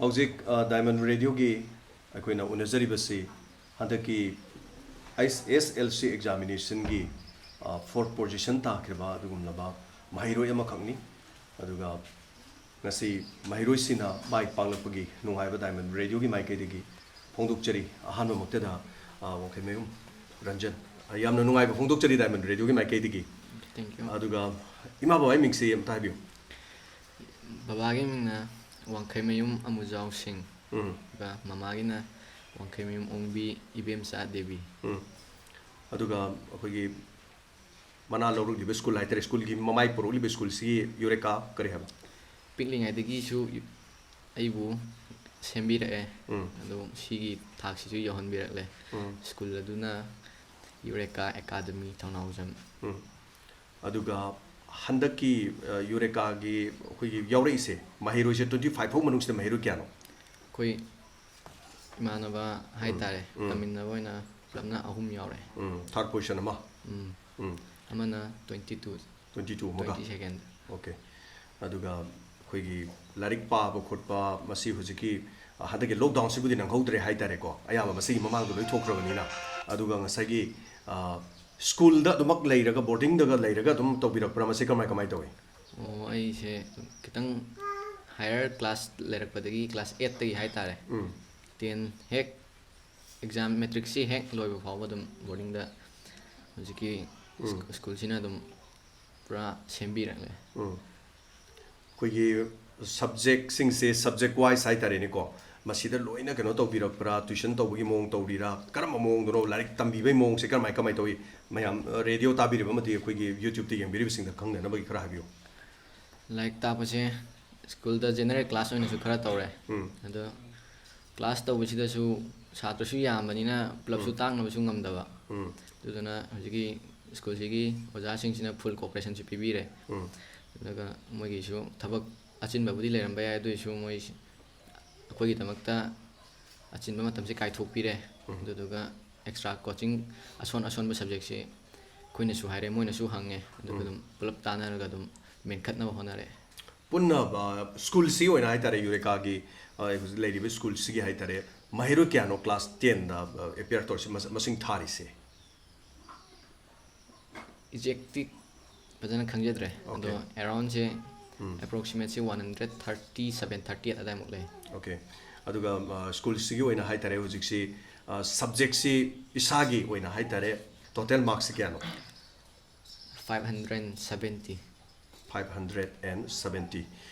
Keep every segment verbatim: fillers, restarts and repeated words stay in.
ꯍꯧꯖꯤꯛ, ꯑ, Diamond Radioꯒꯤ ꯑꯩꯈꯣꯏꯅ ꯎꯅꯖꯔꯤꯕꯁꯤ ꯍꯟꯗꯛꯀꯤ ꯑꯦꯁ ꯑꯦꯁ ꯑꯦꯜ ꯁꯤ ꯑꯦꯛꯖꯥꯃꯤꯅꯦꯁꯟꯒꯤ, ꯑ, fourth position ꯇꯥꯈꯤꯕ ꯑꯗꯨꯒꯨꯝꯂꯕ ꯃꯍꯩꯔꯣꯏ ꯑꯃꯈꯛꯅꯤ꯫ ꯑꯗꯨꯒ ꯉꯁꯤ ꯃꯍꯩꯔꯣꯏꯁꯤꯅ ꯃꯥꯏ ꯄꯥꯛꯂꯛꯄꯒꯤ ꯅꯨꯡꯉꯥꯏꯕ Diamond Radioꯒꯤ ꯃꯥꯏꯀꯩꯗꯒꯤ ꯐꯣꯡꯗꯣꯛꯆꯔꯤ꯫ ꯑꯍꯥꯟꯕꯃꯛꯇꯗ, ꯑ, ꯋꯥꯡꯈꯩꯃꯌꯨꯝ ꯔꯟꯖꯟ, ꯑ, ꯌꯥꯝꯅ ꯅꯨꯡꯉꯥꯏꯕ ꯐꯣꯡꯗꯣꯛꯆꯔꯤ Diamond Radioꯒꯤ ꯃꯥꯏꯀꯩꯗꯒꯤ꯫ Thank you. ꯑꯗꯨꯒ ꯏꯃꯥ ꯕꯕꯥꯒꯤ ꯃꯤꯡꯁꯤ ꯑꯝꯇ ꯍꯥꯏꯕꯤꯌꯨ꯫ ꯕꯕꯥꯒꯤ ꯃꯤꯡꯅ ꯋꯥꯡꯈꯩꯃꯌꯨꯝ ꯑꯃꯨꯖꯥꯎ ꯁꯤꯡ, ꯎꯝ꯫ ꯑꯗꯨꯒ ꯃꯃꯥꯒꯤꯅ ꯋꯥꯡꯈꯩꯃꯌꯨꯝ ꯑꯣꯡꯕꯤ ꯏꯕꯦꯝꯆꯥ ꯗꯦꯕꯤ꯫ ꯎꯝ꯫ ꯑꯗꯨꯒ ꯑꯩꯈꯣꯏꯒꯤ ꯃꯅꯥ ꯂꯧꯔꯛꯂꯤꯕ ꯁ꯭ꯀꯨꯜ ꯍꯥꯏꯇꯥꯔꯦ, ꯁ꯭ꯀꯨꯜꯒꯤ ꯃꯃꯥꯏ ꯄꯨꯔꯛꯂꯤꯕ ꯁ꯭ꯀꯨꯜꯁꯤꯒꯤ ꯌꯨꯔꯦꯀꯥ ꯀꯔꯤ ꯍꯥꯏꯕ? ꯄꯤꯛꯂꯤꯉꯩꯗꯒꯤꯁꯨ ꯑꯩꯕꯨ ꯁꯦꯝꯕꯤꯔꯛꯑꯦ꯫ ꯎꯝ꯫ ꯑꯗꯣ ꯁꯤꯒꯤ ꯊꯥꯛꯁꯤꯁꯨ ꯌꯧꯍꯟꯕꯤꯔꯛꯂꯦ꯫ ꯎꯝ꯫ ꯁ꯭ꯀꯨꯜ ꯑꯗꯨꯅ ꯌꯨꯔꯦꯀꯥ ꯑꯦꯀꯥꯗꯃꯤ ꯊꯧꯅꯥꯎꯖꯝ꯫ ꯎꯝ꯫ ꯑꯗꯨꯒ ꯍꯟꯗꯛꯀꯤ, ꯑ, ꯌꯨꯔꯦꯀꯥꯒꯤ ꯑꯩꯈꯣꯏꯒꯤ ꯌꯥꯎꯔꯛꯏꯁꯦ, ꯃꯍꯩꯔꯣꯏꯁꯦ twenty five ꯐꯥꯎ ꯃꯅꯨꯡꯁꯤꯗ ꯃꯍꯩꯔꯣꯏ ꯀꯌꯥꯅꯣ? ꯑꯩꯈꯣꯏ ꯏꯃꯥꯟꯅꯕ ꯎꯝ꯫ ꯍꯥꯏꯇꯥꯔꯦ, ꯎꯝ꯫ ꯇꯝꯃꯤꯟꯅꯕ ꯑꯣꯏꯅ ꯄꯨꯂꯞꯅ ꯑꯍꯨꯝ ꯌꯥꯎꯔꯦ꯫ ꯎꯝ, third position ꯑꯃ꯫ ꯎꯝ꯫ ꯎꯝ꯫ ꯑꯃꯅ twenty two꯫ Twenty two ꯑꯃꯒ꯫ Twenty second꯫ Okay꯫ ꯑꯗꯨꯒ ꯑꯩꯈꯣꯏꯒꯤ ꯂꯥꯏꯔꯤꯛ ꯄꯥꯕ ꯈꯣꯠꯄ, ꯃꯁꯤ ꯍꯧꯖꯤꯛꯀꯤ, ꯑ, ꯍꯟꯗꯛꯀꯤ lockdownꯁꯤꯕꯨꯗꯤ ꯅꯪꯍꯧꯗ꯭ꯔꯦ ꯍꯥꯏꯇꯥꯔꯦꯀꯣ, ꯑꯌꯥꯝꯕ ꯃꯁꯤꯒꯤ ꯃꯃꯥꯡꯗ ꯂꯣꯏ ꯊꯣꯛꯈ꯭ꯔꯕꯅꯤꯅ꯫ ꯑꯗꯨꯒ ꯉꯁꯥꯏꯒꯤ, ꯑ, ꯁ꯭ꯀꯨꯜꯗ ꯑꯗꯨꯃꯛ ꯂꯩꯔꯒ, ꯕꯣꯔꯗꯤꯡꯗꯒ ꯂꯩꯔꯒ ꯑꯗꯨꯝ ꯇꯧꯕꯤꯔꯛꯄ꯭ꯔꯥ? ꯃꯁꯤ ꯀꯃꯥꯏ, ꯀꯃꯥꯏ ꯇꯧꯏ? ꯑꯣ, ꯑꯩꯁꯦ ꯈꯤꯇꯪ higher class ꯂꯩꯔꯛꯄꯗꯒꯤ, class eightꯇꯒꯤ ꯍꯥꯏꯇꯥꯔꯦ, ꯎꯝ꯫ Ten ꯍꯦꯛ exam, matricꯁꯤ ꯍꯦꯛ ꯂꯣꯏꯕ ꯐꯥꯎꯕ ꯑꯗꯨꯝ ꯕꯣꯔꯗꯤꯡꯗ ꯍꯧꯖꯤꯛꯀꯤ ꯎꯝ꯫ ꯁ꯭ꯀꯨꯜꯁꯤꯅ ꯑꯗꯨꯝ ꯄꯨꯔꯥ ꯁꯦꯝꯕꯤꯔꯛꯂꯦ꯫ ꯎꯝ꯫ ꯑꯩꯈꯣꯏꯒꯤ subjectꯁꯤꯡꯁꯦ subject wise ꯍꯥꯏꯇꯥꯔꯦꯅꯦꯀꯣ, ꯃꯁꯤꯗ ꯂꯣꯏꯅ ꯀꯩꯅꯣ ꯇꯧꯕꯤꯔꯛꯄ꯭ꯔꯥ? Tuition ꯇꯧꯕꯒꯤ ꯃꯑꯣꯡ ꯇꯧꯔꯤꯔꯥ? ꯀꯔꯝꯕ ꯃꯑꯣꯡꯗꯅꯣ ꯂꯥꯏꯔꯤꯛ ꯇꯝꯕꯤꯕꯒꯤ ꯃꯑꯣꯡꯁꯦ ꯀꯔꯝꯍꯥꯏ, ꯀꯃꯥꯏꯅ ꯇꯧꯏ? ꯃꯌꯥꯝ, ꯑ, radio ꯇꯥꯕꯤꯔꯤꯕ ꯑꯃꯗꯤ ꯑꯩꯈꯣꯏꯒꯤ YouTubeꯇ ꯌꯦꯡꯕꯤꯔꯤꯕꯁꯤꯡꯗ ꯈꯪꯅꯅꯕꯒꯤ ꯈꯔ ꯍꯥꯏꯕꯤꯌꯨ꯫ ꯂꯥꯏꯔꯤꯛ ꯇꯥꯛꯄꯁꯦ ꯁ꯭ꯀꯨꯜꯗ general class ꯑꯣꯏꯅꯁꯨ ꯈꯔ ꯇꯧꯔꯦ꯫ ꯎꯝ꯫ ꯑꯗꯣ class ꯇꯧꯕꯁꯤꯗꯁꯨ ꯁꯥꯇ꯭ꯔꯁꯨ ꯌꯥꯝꯕꯅꯤꯅ ꯄꯨꯂꯞꯁꯨ ꯎꯝ꯫ ꯇꯥꯛꯅꯕꯁꯨ ꯉꯝꯗꯕ꯫ ꯎꯝ꯫ ꯑꯗꯨꯗꯨꯅ ꯍꯧꯖꯤꯛꯀꯤ ꯁ꯭ꯀꯨꯜꯁꯤꯒꯤ ꯑꯣꯖꯥꯁꯤꯡꯁꯤꯅ full cooperationꯁꯨ ꯄꯤꯕꯤꯔꯦ꯫ ꯎꯝ꯫ ꯑꯗꯨꯒ ꯃꯣꯏꯒꯤꯁꯨ ꯊꯕꯛ ꯑꯆꯤꯟꯕꯕꯨꯗꯤ ꯂꯩꯔꯝꯕ ꯌꯥꯏ, ꯑꯗꯨ ꯑꯣꯏꯁꯨ ꯃꯣꯏ ꯑꯩꯈꯣꯏꯒꯤꯗꯃꯛꯇ ꯑꯆꯤꯟꯕ ꯃꯇꯝꯁꯦ ꯀꯥꯏꯊꯣꯛꯄꯤꯔꯦ꯫ ꯎꯝ꯫ ꯑꯗꯨꯗꯨꯒ extra coaching ꯑꯁꯣꯟ ꯑꯁꯣꯟꯕ subjectꯁꯦ ꯑꯩꯈꯣꯏꯅꯁꯨ ꯍꯥꯏꯔꯦ, ꯃꯣꯏꯅꯁꯨ ꯍꯪꯉꯦ, ꯑꯗꯨꯒ ꯎꯝ꯫ ꯑꯗꯨꯝ ꯄꯨꯂꯞ ꯇꯥꯟꯅꯔꯒ ꯑꯗꯨꯝ ꯃꯦꯟꯈꯠꯅꯕ ꯍꯣꯠꯅꯔꯦ꯫ ꯄꯨꯟꯅ ꯁ꯭ꯀꯨꯜꯁꯤꯒꯤ ꯑꯣꯏꯅ ꯍꯥꯏꯇꯥꯔꯦ, ꯌꯨꯔꯦꯀꯥꯒꯤ ꯍꯧꯖꯤꯛ ꯂꯩꯔꯤꯕ ꯁ꯭ꯀꯨꯜꯁꯤꯒꯤ ꯍꯥꯏꯇꯥꯔꯦ, ꯃꯍꯩꯔꯣꯏ ꯀꯌꯥꯅꯣ ꯀ꯭ꯂꯥꯁ ꯇꯦꯟꯗ ꯑꯦꯄꯤꯌꯔ ꯇꯧꯔꯤꯁꯤ, ꯃꯁꯤꯡ ꯊꯥꯔꯤꯁꯦ? ꯑꯦꯛꯖꯦꯛꯇꯤ ꯐꯖꯅ ꯈꯪꯖꯗ꯭ꯔꯦ, ꯑꯗꯣ ꯑꯦꯔꯥꯎꯟꯁꯦ ꯑꯦꯄ꯭ꯔꯣꯛꯁꯤꯃꯦꯠꯁꯦ one hundred thirty seven, thirty eight ꯑꯗꯥꯏꯃꯨꯛ ꯂꯩ꯫ ꯑꯣꯀꯦ꯫ ꯑꯗꯨꯒ ꯁ꯭ꯀꯨꯜꯁꯤꯒꯤ ꯑꯣꯏꯅ ꯍꯥꯏꯇꯥꯔꯦ, ꯍꯧꯖꯤꯛꯁꯤ ꯁꯕꯖꯦꯛꯁꯤ ꯏꯁꯥꯒꯤ ꯑꯣꯏꯅ ꯍꯥꯏꯇꯥꯔꯦ, ꯇꯣꯇꯦꯜ ꯃꯥꯔꯛꯁꯤ ꯀꯌꯥꯅꯣ? Five hundred seventy. Five hundred and seventy.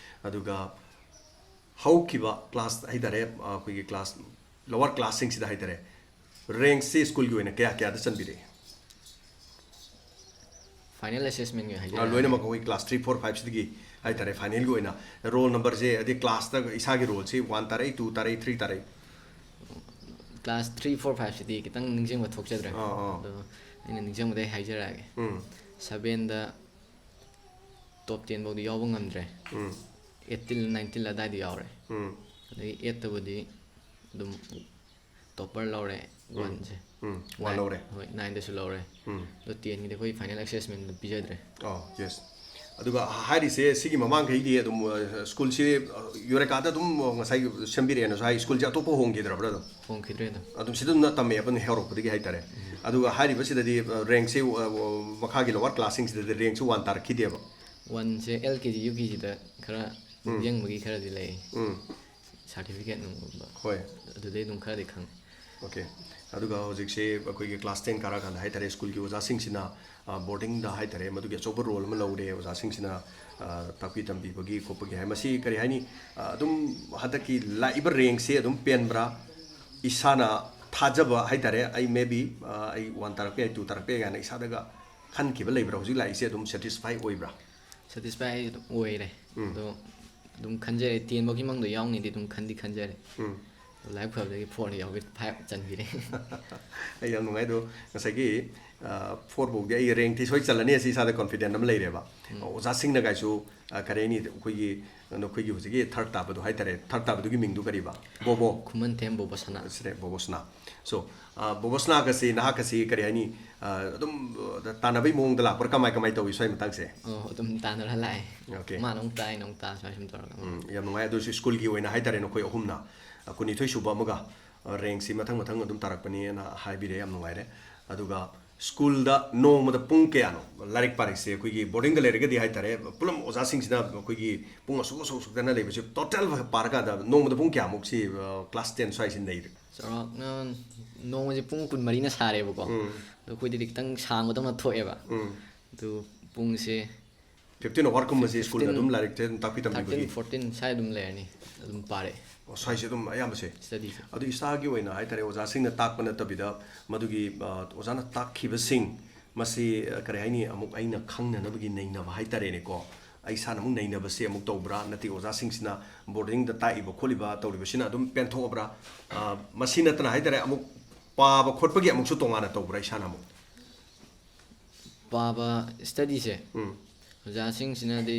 ꯑꯗꯨꯒ ꯍꯧꯈꯤꯕ ꯀ꯭ꯂꯥꯁ ꯍꯥꯏꯇꯥꯔꯦ, ꯑꯩꯈꯣꯏꯒꯤ ꯀ꯭ꯂꯥꯁ, ꯂꯣꯋꯔ ꯀ꯭ꯂꯥꯁꯁꯤꯡꯁꯤꯗ ꯍꯥꯏꯇꯥꯔꯦ, ꯔꯦꯡꯁꯤ ꯁ꯭ꯀꯨꯜꯒꯤ ꯑꯣꯏꯅ ꯀꯌꯥ ꯀꯌꯥꯗ ꯆꯟꯕꯤꯔꯛꯏ? ꯐꯥꯏꯅꯦꯜ ꯑꯦꯁꯦꯁꯃꯦꯟꯒꯤ ꯑ, ꯍꯥꯏꯖꯔꯛꯑꯒꯦ꯫ ꯂꯣꯏꯅꯃꯛ ꯑꯩꯈꯣꯏ ꯀ꯭ꯂꯥꯁ ꯊ꯭ꯔꯤ, ꯐꯣꯔ, ꯐꯥꯏꯚꯁꯤꯗꯒꯤ ꯍꯥꯏꯇꯥꯔꯦ, ꯐꯥꯏꯅꯦꯜꯒꯤ ꯑꯣꯏꯅ ꯔꯣꯜ ꯅꯝꯕꯔꯁꯦ, ꯑꯗꯩ ꯀ꯭ꯂꯥꯁꯇ ꯏꯁꯥꯒꯤ ꯔꯣꯜꯁꯤ ꯋꯥꯟ ꯇꯥꯔꯛꯏ, ꯇꯨ ꯇꯥꯔꯛꯏ, ꯊ꯭ꯔꯤ ꯇꯥꯔꯛꯏ? ꯀ꯭ꯂꯥꯁ ꯊ꯭ꯔꯤ, ꯐꯣꯔ, ꯐꯥꯏꯚꯁꯤꯗꯤ ꯈꯤꯇꯪ ꯅꯤꯡꯁꯤꯡꯕ ꯊꯣꯛꯆꯗ꯭ꯔꯦ꯫ ꯑꯥ, ꯑꯥ꯫ ꯑꯗꯣ ꯑꯩꯅ ꯅꯤꯡꯁꯤꯡꯕꯗ ꯑꯩ ꯍꯥꯏꯖꯔꯛꯑꯒꯦ꯫ ꯎꯝ꯫ ꯁꯕꯦꯟꯗ ꯇꯣꯞ ꯇꯦꯟ ꯐꯥꯎꯗꯤ ꯌꯥꯎꯕ ꯉꯝꯗ꯭ꯔꯦ꯫ ꯎꯝ꯫ ꯑꯩꯠꯇꯤꯟ, ꯅꯥꯏꯟꯇꯤꯟ ꯑꯗꯥꯏꯗ ꯌꯥꯎꯔꯦ꯫ ꯎꯝ꯫ ꯑꯗꯒꯤ ꯑꯩꯠꯇꯕꯨꯗꯤ ꯑꯗꯨꯝ ꯇꯣꯞꯄꯔ ꯂꯧꯔꯦ, ꯎꯝ꯫ ꯋꯥꯟꯁꯦ꯫ ꯎꯝ꯫ ꯋꯥꯟ ꯅꯥꯏꯟ-, ꯂꯧꯔꯦ꯫ ꯍꯣꯏ, ꯅꯥꯏꯟꯗꯁꯨ ꯂꯧꯔꯦ꯫ ꯎꯝ꯫ ꯑꯗꯣ ꯇꯦꯟꯒꯤꯗꯤ ꯑꯩꯈꯣꯏ ꯐꯥꯏꯅꯦꯜ ꯑꯦꯁꯦꯁꯃꯦꯟꯗ ꯄꯤꯖꯗ꯭ꯔꯦ꯫ ꯑꯣ, ꯌꯦꯁ꯫ ꯑꯗꯨꯒ ꯍꯥꯏꯔꯤꯁꯦ ꯁꯤꯒꯤ ꯃꯃꯥꯡꯈꯩꯗꯤ ꯑꯗꯨꯝ, ꯑ, ꯁ꯭ꯀꯨꯜꯁꯤ, ꯑ, ꯌꯨꯔꯦꯀꯥꯗ ꯑꯗꯨꯝ ꯉꯁꯥꯏꯒꯤ ꯁꯦꯝꯕꯤꯔꯛꯑꯦꯅꯁꯨ ꯍꯥꯏ, ꯁ꯭ꯀꯨꯜꯁꯦ ꯑꯇꯣꯞꯄ ꯍꯣꯡꯈꯤꯗ꯭ꯔꯕ꯭ꯔꯥ ꯑꯗꯨꯝ? ꯍꯣꯡꯈꯤꯗ꯭ꯔꯦ ꯑꯗꯨꯝ꯫ ꯑꯗꯨꯝ ꯁꯤꯗ ꯑꯗꯨꯝ ꯇꯝꯃꯛꯑꯦꯕ ꯍꯧꯔꯛꯄꯗꯒꯤ ꯍꯥꯏꯇꯥꯔꯦ꯫ ꯑꯗꯨꯒ ꯍꯥꯏꯔꯤꯕꯁꯤꯗꯗꯤ, ꯑ, ꯔꯦꯡꯁꯦ, ꯑ, ꯃꯈꯥꯒꯤ ꯂꯣꯋꯔ ꯀ꯭ꯂꯥꯁꯁꯤꯡꯁꯤꯗꯗꯤ ꯔꯦꯡꯁꯦ ꯋꯥꯟ ꯇꯥꯔꯛꯈꯤꯗꯦꯕ꯫ ꯋꯥꯟꯁꯦ ꯑꯦꯜ ꯀꯦ ꯖꯤ, ꯌꯨ ꯀꯦ ꯖꯤꯗ ꯈꯔ ꯎꯝ꯫ ꯅꯤꯡꯁꯤꯡꯕꯒꯤ ꯈꯔꯗꯤ ꯂꯩ꯫ ꯎꯝ꯫ ꯁꯥꯔꯇꯤꯐꯤꯀꯦꯠ ꯅꯨꯡꯒꯨꯝꯕ꯫ ꯍꯣꯏ꯫ ꯑꯗꯨꯗꯩ ꯑꯗꯨꯝ ꯈꯔꯗꯤ ꯈꯪꯉꯦ꯫ ꯑꯣꯀꯦ꯫ ꯑꯗꯨꯒ ꯍꯧꯖꯤꯛꯁꯦ ꯑꯩꯈꯣꯏꯒꯤ ꯀ꯭ꯂꯥꯁ ꯇꯦꯟ ꯀꯥꯔꯛꯑꯀꯥꯟꯗ ꯍꯥꯏꯇꯥꯔꯦ, ꯁ꯭ꯀꯨꯜꯒꯤ ꯑꯣꯖꯥꯁꯤꯡꯁꯤꯅ, ꯑ, ꯕꯣꯔꯗꯤꯡꯗ ꯍꯥꯏꯇꯥꯔꯦ, ꯃꯗꯨꯒꯤ ꯑꯆꯧꯕ ꯔꯣꯜ ꯑꯃ ꯂꯧꯔꯦ ꯑꯣꯖꯥꯁꯤꯡꯁꯤꯅ, ꯑ, ꯇꯥꯛꯄꯤ ꯇꯝꯕꯤꯕꯒꯤ ꯈꯣꯠꯄꯒꯤ ꯍꯥꯏ꯫ ꯃꯁꯤ ꯀꯔꯤ ꯍꯥꯏꯅꯤ, ꯑ, ꯑꯗꯨꯝ ꯍꯟꯗꯛꯀꯤ ꯂꯥꯛꯏꯕ ꯔꯦꯡꯁꯦ ꯑꯗꯨꯝ ꯄꯦꯟꯕ꯭ꯔꯥ? ꯏꯁꯥꯅ ꯊꯥꯖꯕ ꯍꯥꯏꯇꯥꯔꯦ, ꯑꯩ maybe, ꯑ, ꯑꯩ ꯋꯥꯟ ꯇꯥꯔꯛꯄ ꯌꯥꯏ, ꯇꯨ ꯇꯥꯔꯛꯄ ꯌꯥꯏ ꯀꯥꯏꯅ ꯏꯁꯥꯗꯒ ꯈꯟꯈꯤꯕ ꯂꯩꯕ꯭ꯔꯥ? ꯍꯧꯖꯤꯛ ꯂꯥꯛꯏꯁꯦ ꯑꯗꯨꯝ ꯁꯦꯇꯤꯁꯐꯥꯏ ꯑꯣꯏꯕ꯭ꯔꯥ? ꯁꯦꯇꯤꯁꯐꯥꯏ ꯑꯩ ꯑꯗꯨꯝ ꯑꯣꯏꯔꯦ꯫ ꯎꯝ꯫ ꯑꯗꯣ ꯑꯗꯨꯝ ꯈꯟꯖꯔꯦ, ꯇꯦꯟ ꯐꯥꯎꯒꯤ ꯃꯅꯨꯡꯗ ꯌꯥꯎꯅꯤꯗꯤ ꯑꯗꯨꯝ ꯈꯟꯗꯤ ꯈꯟꯖꯔꯦ꯫ ꯎꯝ꯫ ꯂꯥꯏꯕꯛ ꯐꯕꯗꯒꯤ ꯐꯣꯔꯗ ꯌꯥꯎꯈꯤ, ꯐꯥꯏꯚ ꯆꯟꯈꯤꯔꯦ꯫ ꯑꯩ ꯌꯥꯝ ꯅꯨꯡꯉꯥꯏ꯫ ꯑꯗꯣ ꯉꯁꯥꯏꯒꯤ, ꯐꯣꯔ ꯐꯥꯎꯗꯤ ꯑꯩ ꯔꯦꯡꯛꯇꯤ ꯁꯣꯏ ꯆꯜꯂꯅꯤ ꯑꯁꯤ ꯏꯁꯥꯗ ꯀꯣꯟꯐꯤꯗꯦꯟ ꯑꯃ ꯂꯩꯔꯦꯕ꯫ ꯑꯣꯖꯥꯁꯤꯡꯅ ꯀꯥꯏꯁꯨ, ꯑ, ꯀꯔꯤ ꯍꯥꯏꯅꯤ, ꯑꯩꯈꯣꯏꯒꯤ, ꯅꯈꯣꯏꯒꯤ ꯍꯧꯖꯤꯛꯀꯤ ꯊꯥꯔꯠ ꯇꯥꯕꯗꯣ ꯍꯥꯏꯇꯥꯔꯦ, ꯊꯥꯔꯠ ꯇꯥꯕꯗꯨꯒꯤ ꯃꯤꯡꯗꯨ ꯀꯔꯤꯕ? ꯕꯣꯕꯣ꯫ ꯈꯨꯃꯟꯊꯦꯝ ꯕꯣꯕꯣꯁꯅꯥ꯫ ꯁꯤꯅꯦ, ꯕꯣꯕꯣꯁꯅꯥ꯫ So, ꯑ, ꯕꯣꯕꯣꯁꯅꯥꯒꯁꯤ ꯅꯍꯥꯛꯀꯁꯤ ꯀꯔꯤ ꯍꯥꯏꯅꯤ, ꯑ, ꯑꯗꯨꯝ, ꯑ, ꯇꯥꯟꯅꯕꯩ ꯃꯑꯣꯡꯗ ꯂꯥꯛꯄ꯭ꯔꯥ? ꯀꯃꯥꯏ ꯀꯃꯥꯏ ꯇꯧꯏ ꯁ꯭ꯋꯥꯏ ꯃꯇꯥꯡꯁꯦ? ꯑꯣ, ꯑꯗꯨꯝ ꯇꯥꯟꯅꯔ ꯂꯥꯛꯑꯦ꯫ Okay. ꯃꯥꯅ ꯑꯃꯨꯛ ꯇꯥ, ꯑꯩꯅ ꯑꯃꯨꯛ ꯇꯥ, ꯁꯨꯃꯥꯏꯅ ꯁꯨꯝ ꯇꯧꯔꯒ꯫ ꯎꯝ, ꯌꯥꯝ ꯅꯨꯡꯉꯥꯏ꯫ ꯑꯗꯨꯁꯨ ꯁ꯭ꯀꯨꯜꯒꯤ ꯑꯣꯏꯅ ꯍꯥꯏꯇꯥꯔꯦ, ꯅꯈꯣꯏ ꯑꯍꯨꯝꯅ, ꯑ, ꯀꯨꯟꯅꯤꯊꯣꯏ ꯁꯨꯕ ꯑꯃꯒ, ꯑ, ꯔꯦꯡꯛꯁꯤ ꯃꯊꯪ ꯃꯊꯪ ꯑꯗꯨꯝ ꯇꯥꯔꯛꯄꯅꯦꯅ ꯍꯥꯏꯕꯤꯔꯦ, ꯌꯥꯝ ꯅꯨꯡꯉꯥꯏꯔꯦ꯫ ꯑꯗꯨꯒ ꯁ꯭ꯀꯨꯜꯗ ꯅꯣꯡꯃꯗ ꯄꯨꯡ ꯀꯌꯥꯅꯣ ꯂꯥꯏꯔꯤꯛ ꯄꯥꯔꯤꯁꯦ? ꯑꯩꯈꯣꯏꯒꯤ ꯕꯣꯔꯗꯤꯡꯗ ꯂꯩꯔꯒꯗꯤ ꯍꯥꯏꯇꯥꯔꯦ, ꯄꯨꯂꯞ ꯑꯣꯖꯥꯁꯤꯡꯁꯤꯅ ꯑꯩꯈꯣꯏꯒꯤ ꯄꯨꯡ ꯑꯁꯨꯛ ꯑꯁꯨꯛ ꯑꯁꯨꯛꯇꯅ ꯂꯩꯕꯁꯦ, ꯇꯣꯇꯦꯜ ꯄꯥꯔꯀꯥꯟꯗ ꯅꯣꯡꯃꯗ ꯄꯨꯡ ꯀꯌꯥꯃꯨꯛꯁꯤ, ꯑ, ꯀ꯭ꯂꯥꯁ ꯇꯦꯟ ꯁ꯭ꯋꯥꯏꯁꯤ ꯅꯩꯔꯦ? ꯆꯥꯎꯔꯥꯛꯅ ꯅꯣꯡꯃꯁꯦ ꯄꯨꯡ ꯀꯨꯟꯃꯔꯤꯅ ꯁꯥꯔꯦꯕꯀꯣ꯫ ꯎꯝ꯫ ꯑꯗꯣ ꯑꯩꯈꯣꯏꯗꯗꯤ ꯈꯤꯇꯪ ꯁꯥꯡꯕꯗꯧꯅ ꯊꯣꯛꯑꯦꯕ꯫ ꯎꯝ꯫ ꯑꯗꯨ ꯄꯨꯡꯁꯦ ꯐꯤꯐꯇꯤꯟ ꯑꯋꯥꯔꯒꯨꯝꯕꯁꯤ ꯁ꯭ꯀꯨꯜꯅ ꯐꯤꯐꯇꯤꯟ, ꯑꯗꯨꯝ ꯂꯥꯏꯔꯤꯛꯁꯦ ꯑꯗꯨꯝ ꯇꯥꯛꯄꯤ ꯇꯝꯕꯤꯕꯒꯤ? ꯊꯥꯔꯇꯤꯟ, ꯐꯣꯔꯇꯤꯟ ꯁ꯭ꯋꯥꯏ ꯑꯗꯨꯝ ꯂꯩꯔꯅꯤ, ꯑꯗꯨꯝ ꯄꯥꯔꯛꯑꯦ꯫ ꯑꯣ, ꯁ꯭ꯋꯥꯏꯁꯦ ꯑꯗꯨꯝ ꯑꯌꯥꯝꯕꯁꯦ? ꯁ꯭ꯇꯗꯤꯁꯦ꯫ ꯑꯗꯨ ꯏꯁꯥꯒꯤ ꯑꯣꯏꯅ ꯍꯥꯏꯇꯥꯔꯦ, ꯑꯣꯖꯥꯁꯤꯡꯅ ꯇꯥꯛꯄ ꯅꯠꯇꯕꯤꯗ, ꯃꯗꯨꯒꯤ, ꯑ, ꯑꯣꯖꯥꯅ ꯇꯥꯛꯈꯤꯕꯁꯤꯡ, ꯃꯁꯤ, ꯑ, ꯀꯔꯤ ꯍꯥꯏꯅꯤ, ꯑꯃꯨꯛ ꯑꯩꯅ ꯈꯪꯅꯅꯕꯒꯤ ꯅꯩꯅꯕ ꯍꯥꯏꯇꯥꯔꯦꯅꯦꯀꯣ, ꯑꯩ ꯏꯁꯥꯅ ꯑꯃꯨꯛ ꯅꯩꯅꯕꯁꯦ ꯑꯃꯨꯛ ꯇꯧꯕ꯭ꯔꯥ, ꯅꯠꯇꯦ ꯑꯣꯖꯥꯁꯤꯡꯁꯤꯅ ꯕꯣꯔꯗꯤꯡꯗ ꯇꯥꯛꯏꯕ ꯈꯣꯠꯂꯤꯕ ꯇꯧꯔꯤꯕꯁꯤꯅ ꯑꯗꯨꯝ ꯄꯦꯟꯊꯣꯛꯑꯕ꯭ꯔꯥ? ꯑ, ꯃꯁꯤ ꯅꯠꯇꯅ ꯍꯥꯏꯇꯥꯔꯦ, ꯑꯃꯨꯛ ꯄꯥꯕ ꯈꯣꯠꯄꯒꯤ ꯑꯃꯨꯛꯁꯨ ꯇꯣꯉꯥꯟꯅ ꯇꯧꯕ꯭ꯔꯥ ꯏꯁꯥꯅ ꯑꯃꯨꯛ? ꯄꯥꯕ ꯁ꯭ꯇꯗꯤꯁꯦ ꯎꯝ꯫ ꯑꯣꯖꯥꯁꯤꯡꯁꯤꯅꯗꯤ,